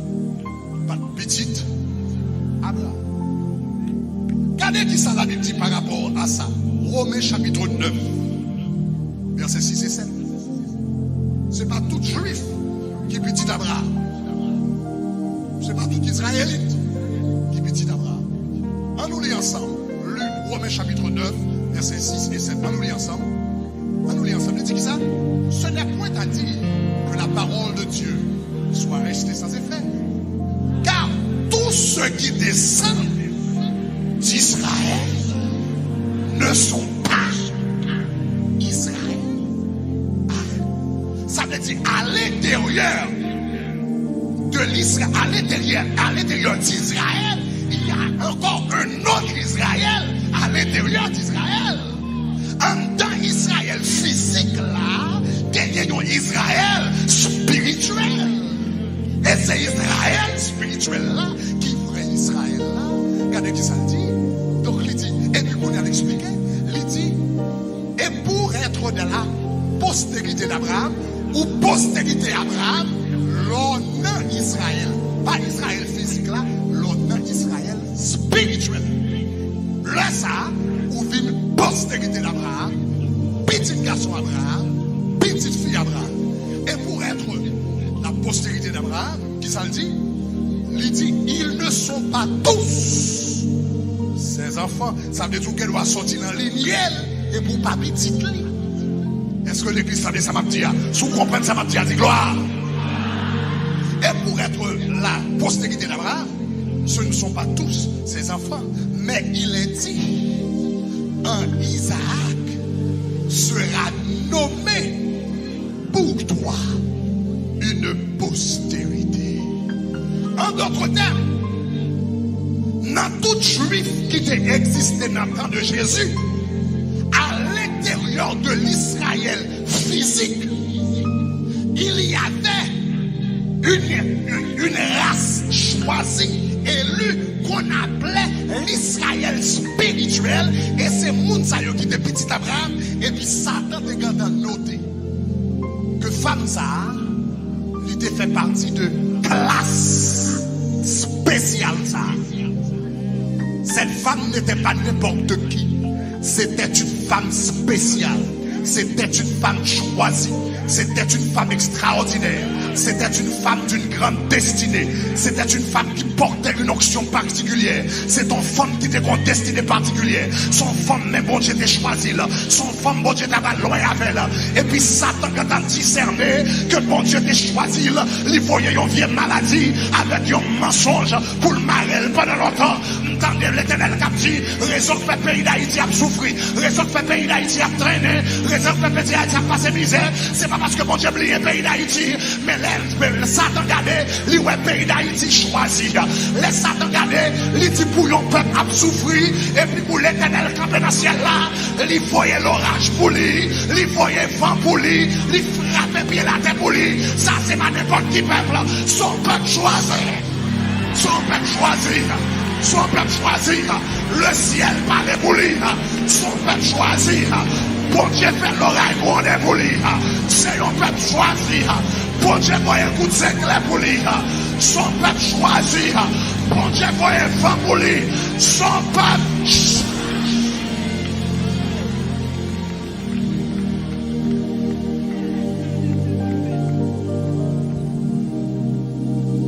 pa t pitit Abraham. Gade kisa Labib di pa rapò a sa. Women chapit nèf, vèsè sis e sèt. Se pa tout jwif ki pitit Abraham. Se pa tout izrayelit ki pitit Abraham. Ann nou li ansanm. Lik, Women chapit nèf, vèsè sis e sèt. Ann nou li ansanm. Ann nou li ansanm. Li di kisa? Ce n'est point à dire que la parole de Dieu soit restée sans effet. Car tous ceux qui descendent d'Israël ne sont pas Israël. Ah. Sa vle di, à l'intérieur de Isra-, à l'intérieur, à l'intérieur d'Israël, il y a encore un autre Israël à l'intérieur d'Israël. Anndan Izrayèl fizik la, genyen yon Izrayèl espirityèl. E se Izrayèl espirityèl la ki vrè Izrayèl la. Gade ki sa l di. Donk, li di, epi kounye a l eksplike, li di, et pour être de la postérité d'Abraham, ou postérité Abraham, lè w nan Izrayèl, pa Izrayèl fizik la, lè w nan Izrayèl espirityèl. Lè sa a, ou vin postérité d'Abraham, pitit gason Abraham, pitit fi Abraham. Et pour être la postérité d'Abraham, ki sa l di? Li di, ils ne sont pas tous ses enfants. Sa vle di ou gen dwa soti nan linyè l epi w pa pitit li. Èske legliz tande sa m ap di a? Si w konprann sa m ap di a, di glwa. Et pour être la postérité d'Abraham, ce ne sont pas tous ses enfants, mais il est dit, en Isaac sera nommé pour toi une postérité. En d'autres termes, nan tout jwif ki te egziste nan tan de Jezi, à l'intérieur de l'Israël physique, il y avait une, une, une race choisie, élue, qu'on appelait l'Israël spirituel, e se moun sa yo ki te pitit Abraham, epi Satan te gentan note ke fanm sa a, li te fè pati de klas espesyal sa a. Cette femme n'était pas n'importe qui. C'était une femme spéciale. C'était une femme choisie. C'était une femme extraordinaire. C'était une femme d'une grande destinée. C'était une femme ki pòte yon onksyon patikilyè. Se t on fanm ki te gen yon destine patikilyè. Se yon fanm, men Bondye te chwazi l. Se yon fanm, Bondye t ap al lwen avè l. Epi Satan gentan disène ke Bondye te chwazi l. Li voye yon vye maladi avèk yon mansonj pou l mare l pandan lontan. M tande Letènèl k ap di, rezon k fè peyi Dayiti ap soufri, rezon k fè peyi Dayiti ap trennen, rezon k fè peyi Dayiti ap pase mizè, se pa paske Bondye bliye peyi Dayiti, men lè, lè Satan gade, li wè peyi Dayiti chwazi. Lè Satan gade, li di pou yon pèp ap soufri, epi pou Letènèl kanpe nan syèl la, li voye loraj pou li, li voye van pou li, li frape pye l atè pou li. Sa se pa nenpòt ki pèp, se yon pèp chwazi. Se yon pèp chwazi. Se yon pèp chwazi. Le syèl pale pou li. Se yon pèp chwazi. Bondye fè loray gwonde pou li. Se yon pèp chwazi. Bondye voye kout zeklè pou li. Se yon pèp chwazi. Bondye voye van pou li. Se yon pèp ch-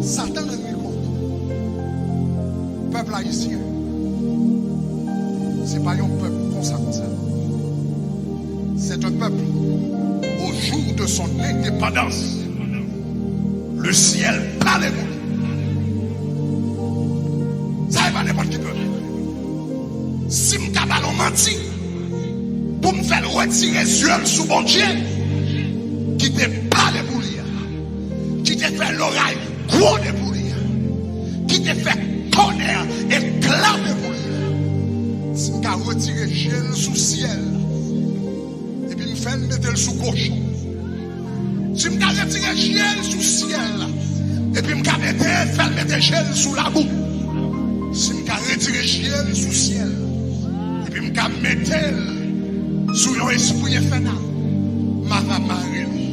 Satan rann li kont. Pèp ayisyen, se pa yon pèp konsa konsa. C'est un peuple, au jour de son indépendance, le ciel pale pou li. Sa e pa nenpòt ki pèp. Si m ka ba l yon manti, pou m fè l retire zye l sou Bondye, ki te pale pou li a, ki te fè loray gwonde pou li a, ki te fè tonnè eklate pou li a. Si m ka retire je l sou syèl la, epi m fè l mete l sou kochon, si m ka retire je l sou syèl la, epi m ka mete, fè l mete je l sou labou, si m ka retire je l sou syèl la, epi m ka mete l sou yon espri enfènal, m a va mare li.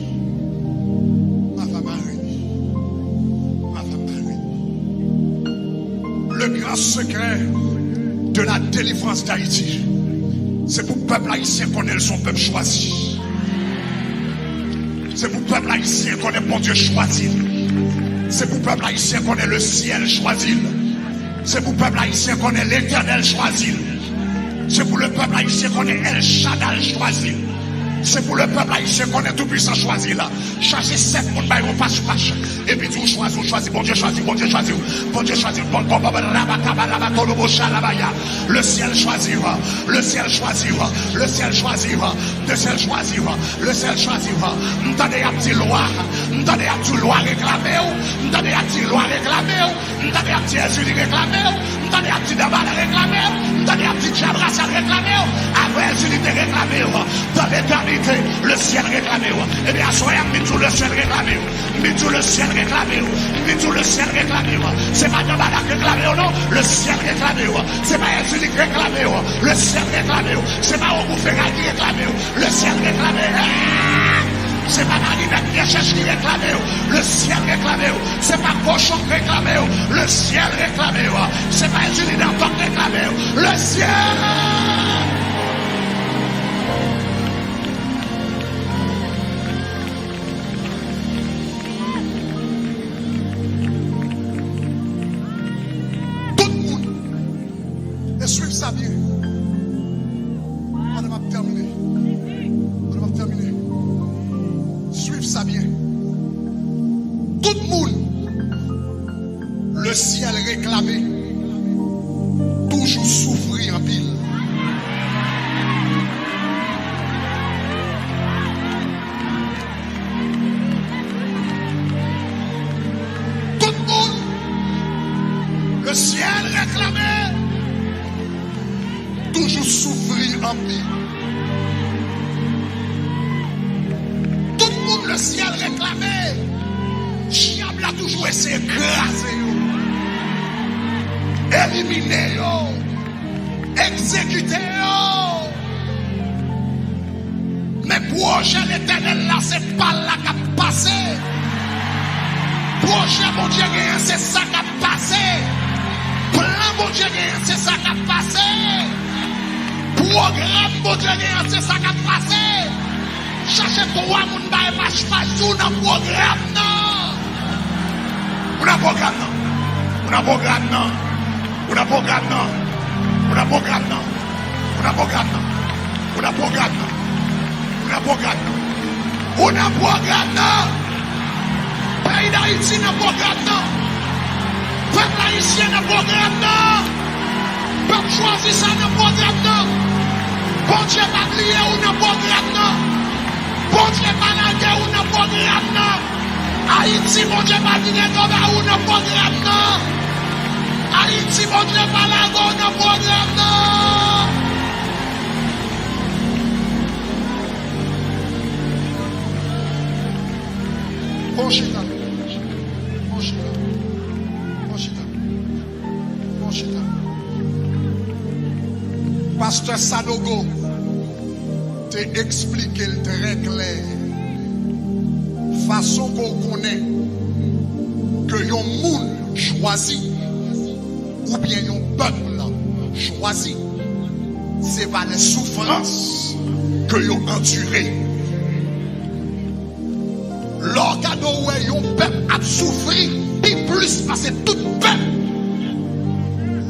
M a va mare li. M a va mare li. Le grand secret de la délivrance d'Haïti, se pou pèp ayisyen konnen l se yon pèp chwazi. Se pou pèp ayisyen konnen Bondye chwazi l. Se pou pèp ayisyen konnen le syèl chwazi l. Se pou pèp ayisyen konnen Letènèl chwazi l. Se pou le pèp ayisyen konnen El Shaddai chwazi l. Se pou le pèp ayisyen konnen Toupwisan chwazi l. Chache sèt moun, bay yon pach pach. Epi di ou chwazi, ou chwazi, Bondye chwazi, Bondye chwazi, Bondye chwazi, bon, bon, bon, bon, rabakaba, rabatolobo, shalabaya. Le syèl chwazi w, le syèl chwazi w, le syèl chwazi w, le syèl chwazi w, le syèl chwazi w. M tande y ap di lwa, m tande y ap di lwa reklame w, m tande y ap di lwa reklame w. M tande y ap di Èzili reklame w. M tande y ap di Dambala reklame w. M tande y ap di Dyabrasal reklame w. Apre Èzili te reklame w, dan letènite, lesyèl reklame w. Ebyen, aswè a, m vin di w lesyèl reklame w. M vin di w lesyèl reklame w. M vin di w lesyèl reklame w. Se pa Dambala k reklame w, non. Lesyèl reklame w. Se pa Èzili k reklame w. Lesyèl reklame w. Se pa Ogou Feray ki reklame w. Lesyèl reklame w. Se pa Marinèt Pyè Chèch ki reklame w. Lesyèl reklame w. Se pa kochon k reklame w. Lesyèl reklame w. Se pa Èzili Dantò k reklame w. Lesyèl! Tout moun. E swiv sa byen. Pandan m ap tèmine. Pandan m ap tèmine. Swiv sa byen. Tout moun, lesyèl reklame, toujou soufri anpil. Tout moun, lesyèl reklame, toujou soufri anpil. Tout moun, lesyèl reklame, dyab la toujou eseye kraze yo, elimine yo, egzekite yo. Men pwojè Letènèl la, se pa l la k ap pase. Pwojè Bondye genyen, se sa k ap pase. Plan Bondye genyen, se sa k ap pase. Pwogram Bondye genyen, se sa k ap pase. Chache twa moun, bay pach pach, di w nan pwogram nan. Ou nan pwogram nan. Ou nan pwogram nan. Ou nan pwogram nan. Ou nan pwogram nan. Ou nan pwogram nan. Ou nan pwogram nan. Ou nan pwogram nan. Ou nan pwogram nan. Peyi Dayiti nan pwogram nan. Pèp ayisyen nan pwogram nan. Pèp chwazi sa nan pwogram nan. Bondye pa bliye ou nan pwogram nan. Bondye pa lage ou nan pwogram nan. Ayiti, Bondye pa vire do ba ou nan pwogram nan. Ayiti, Bondye pa lage w nan pwogram nan. Pran chita. Pran chita. Pran chita. Pran chita. Pastè Sanogo te eksplike l trè klè. Fason ke w konnen ke yon moun chwazi oubyen yon pèp chwazi, se pa lè soufrans ke yo andire. Lè w gade w wè yon pèp ap soufri pi plis pase tout pèp.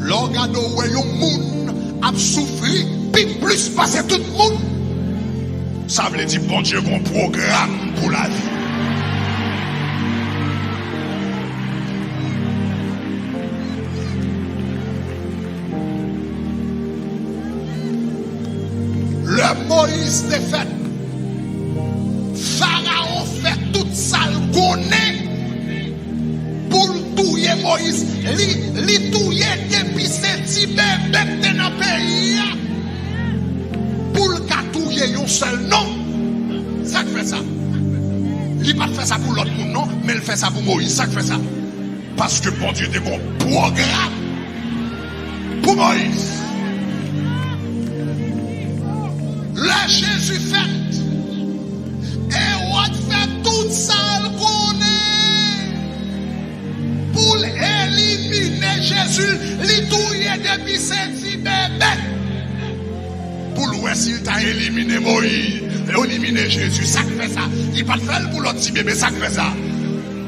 Lè w gade w wè yon moun ap soufri pi plis pase tout moun, sa vle di Bondye gon pwogram pou lavi. Lè Moyiz te fèt, Farawon fè tout sa l konnen pou l touye Moyiz. Li, li touye depi se ti bebe k te nan peyi a pou l ka touye yon sèl nonm. Sa k fè sa? Li pa t fè sa pou lòt moun, non, men l fè sa pou Moyiz. Sa k fè sa? Paske Bondye te gon pwogram pou Moyiz. Lè Jezi fèt, Ewòd fè tout sa l konnen pou l elimine Jezi. Li touye depi se ti bebe pou l wè si l ta elimine Moyiz, elimine Jezi. Sa k fè sa? Li pa t fè l pou lòt ti bebe. Sa k fè sa?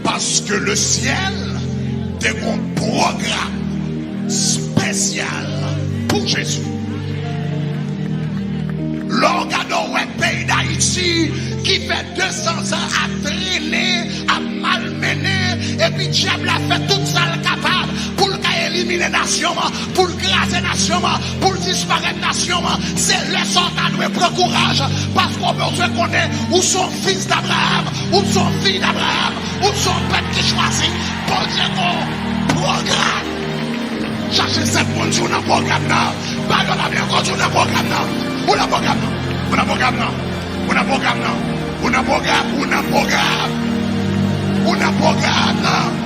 Paske lesyèl te gon pwogram espesyal pou Jezi. Lè w gade w wè peyi Dayiti, ki fè de san zan ap trennen, ap malmennen, epi dyab la fè tout sa l kapab pou l ka elimine nasyon an, pou l kraze nasyon an, pou l disparèt nasyon an. Se lè sa w ta dwe pran kouraj, paske w bezwen konnen ou se yon fis d'Abraham, ou se yon fi d'Abraham, ou se yon pèp ki chwazi. Bondye gon pwogram. Chache sèt moun di ou nan pwogram nan. Bagay la byen konn ou nan pwogram nan. Ou nan pwogram nan. Ou nan pwogram nan. Ou nan pwogram nan. Ou nan pwogram. Ou nan pwogram. Ou nan pwogram nan.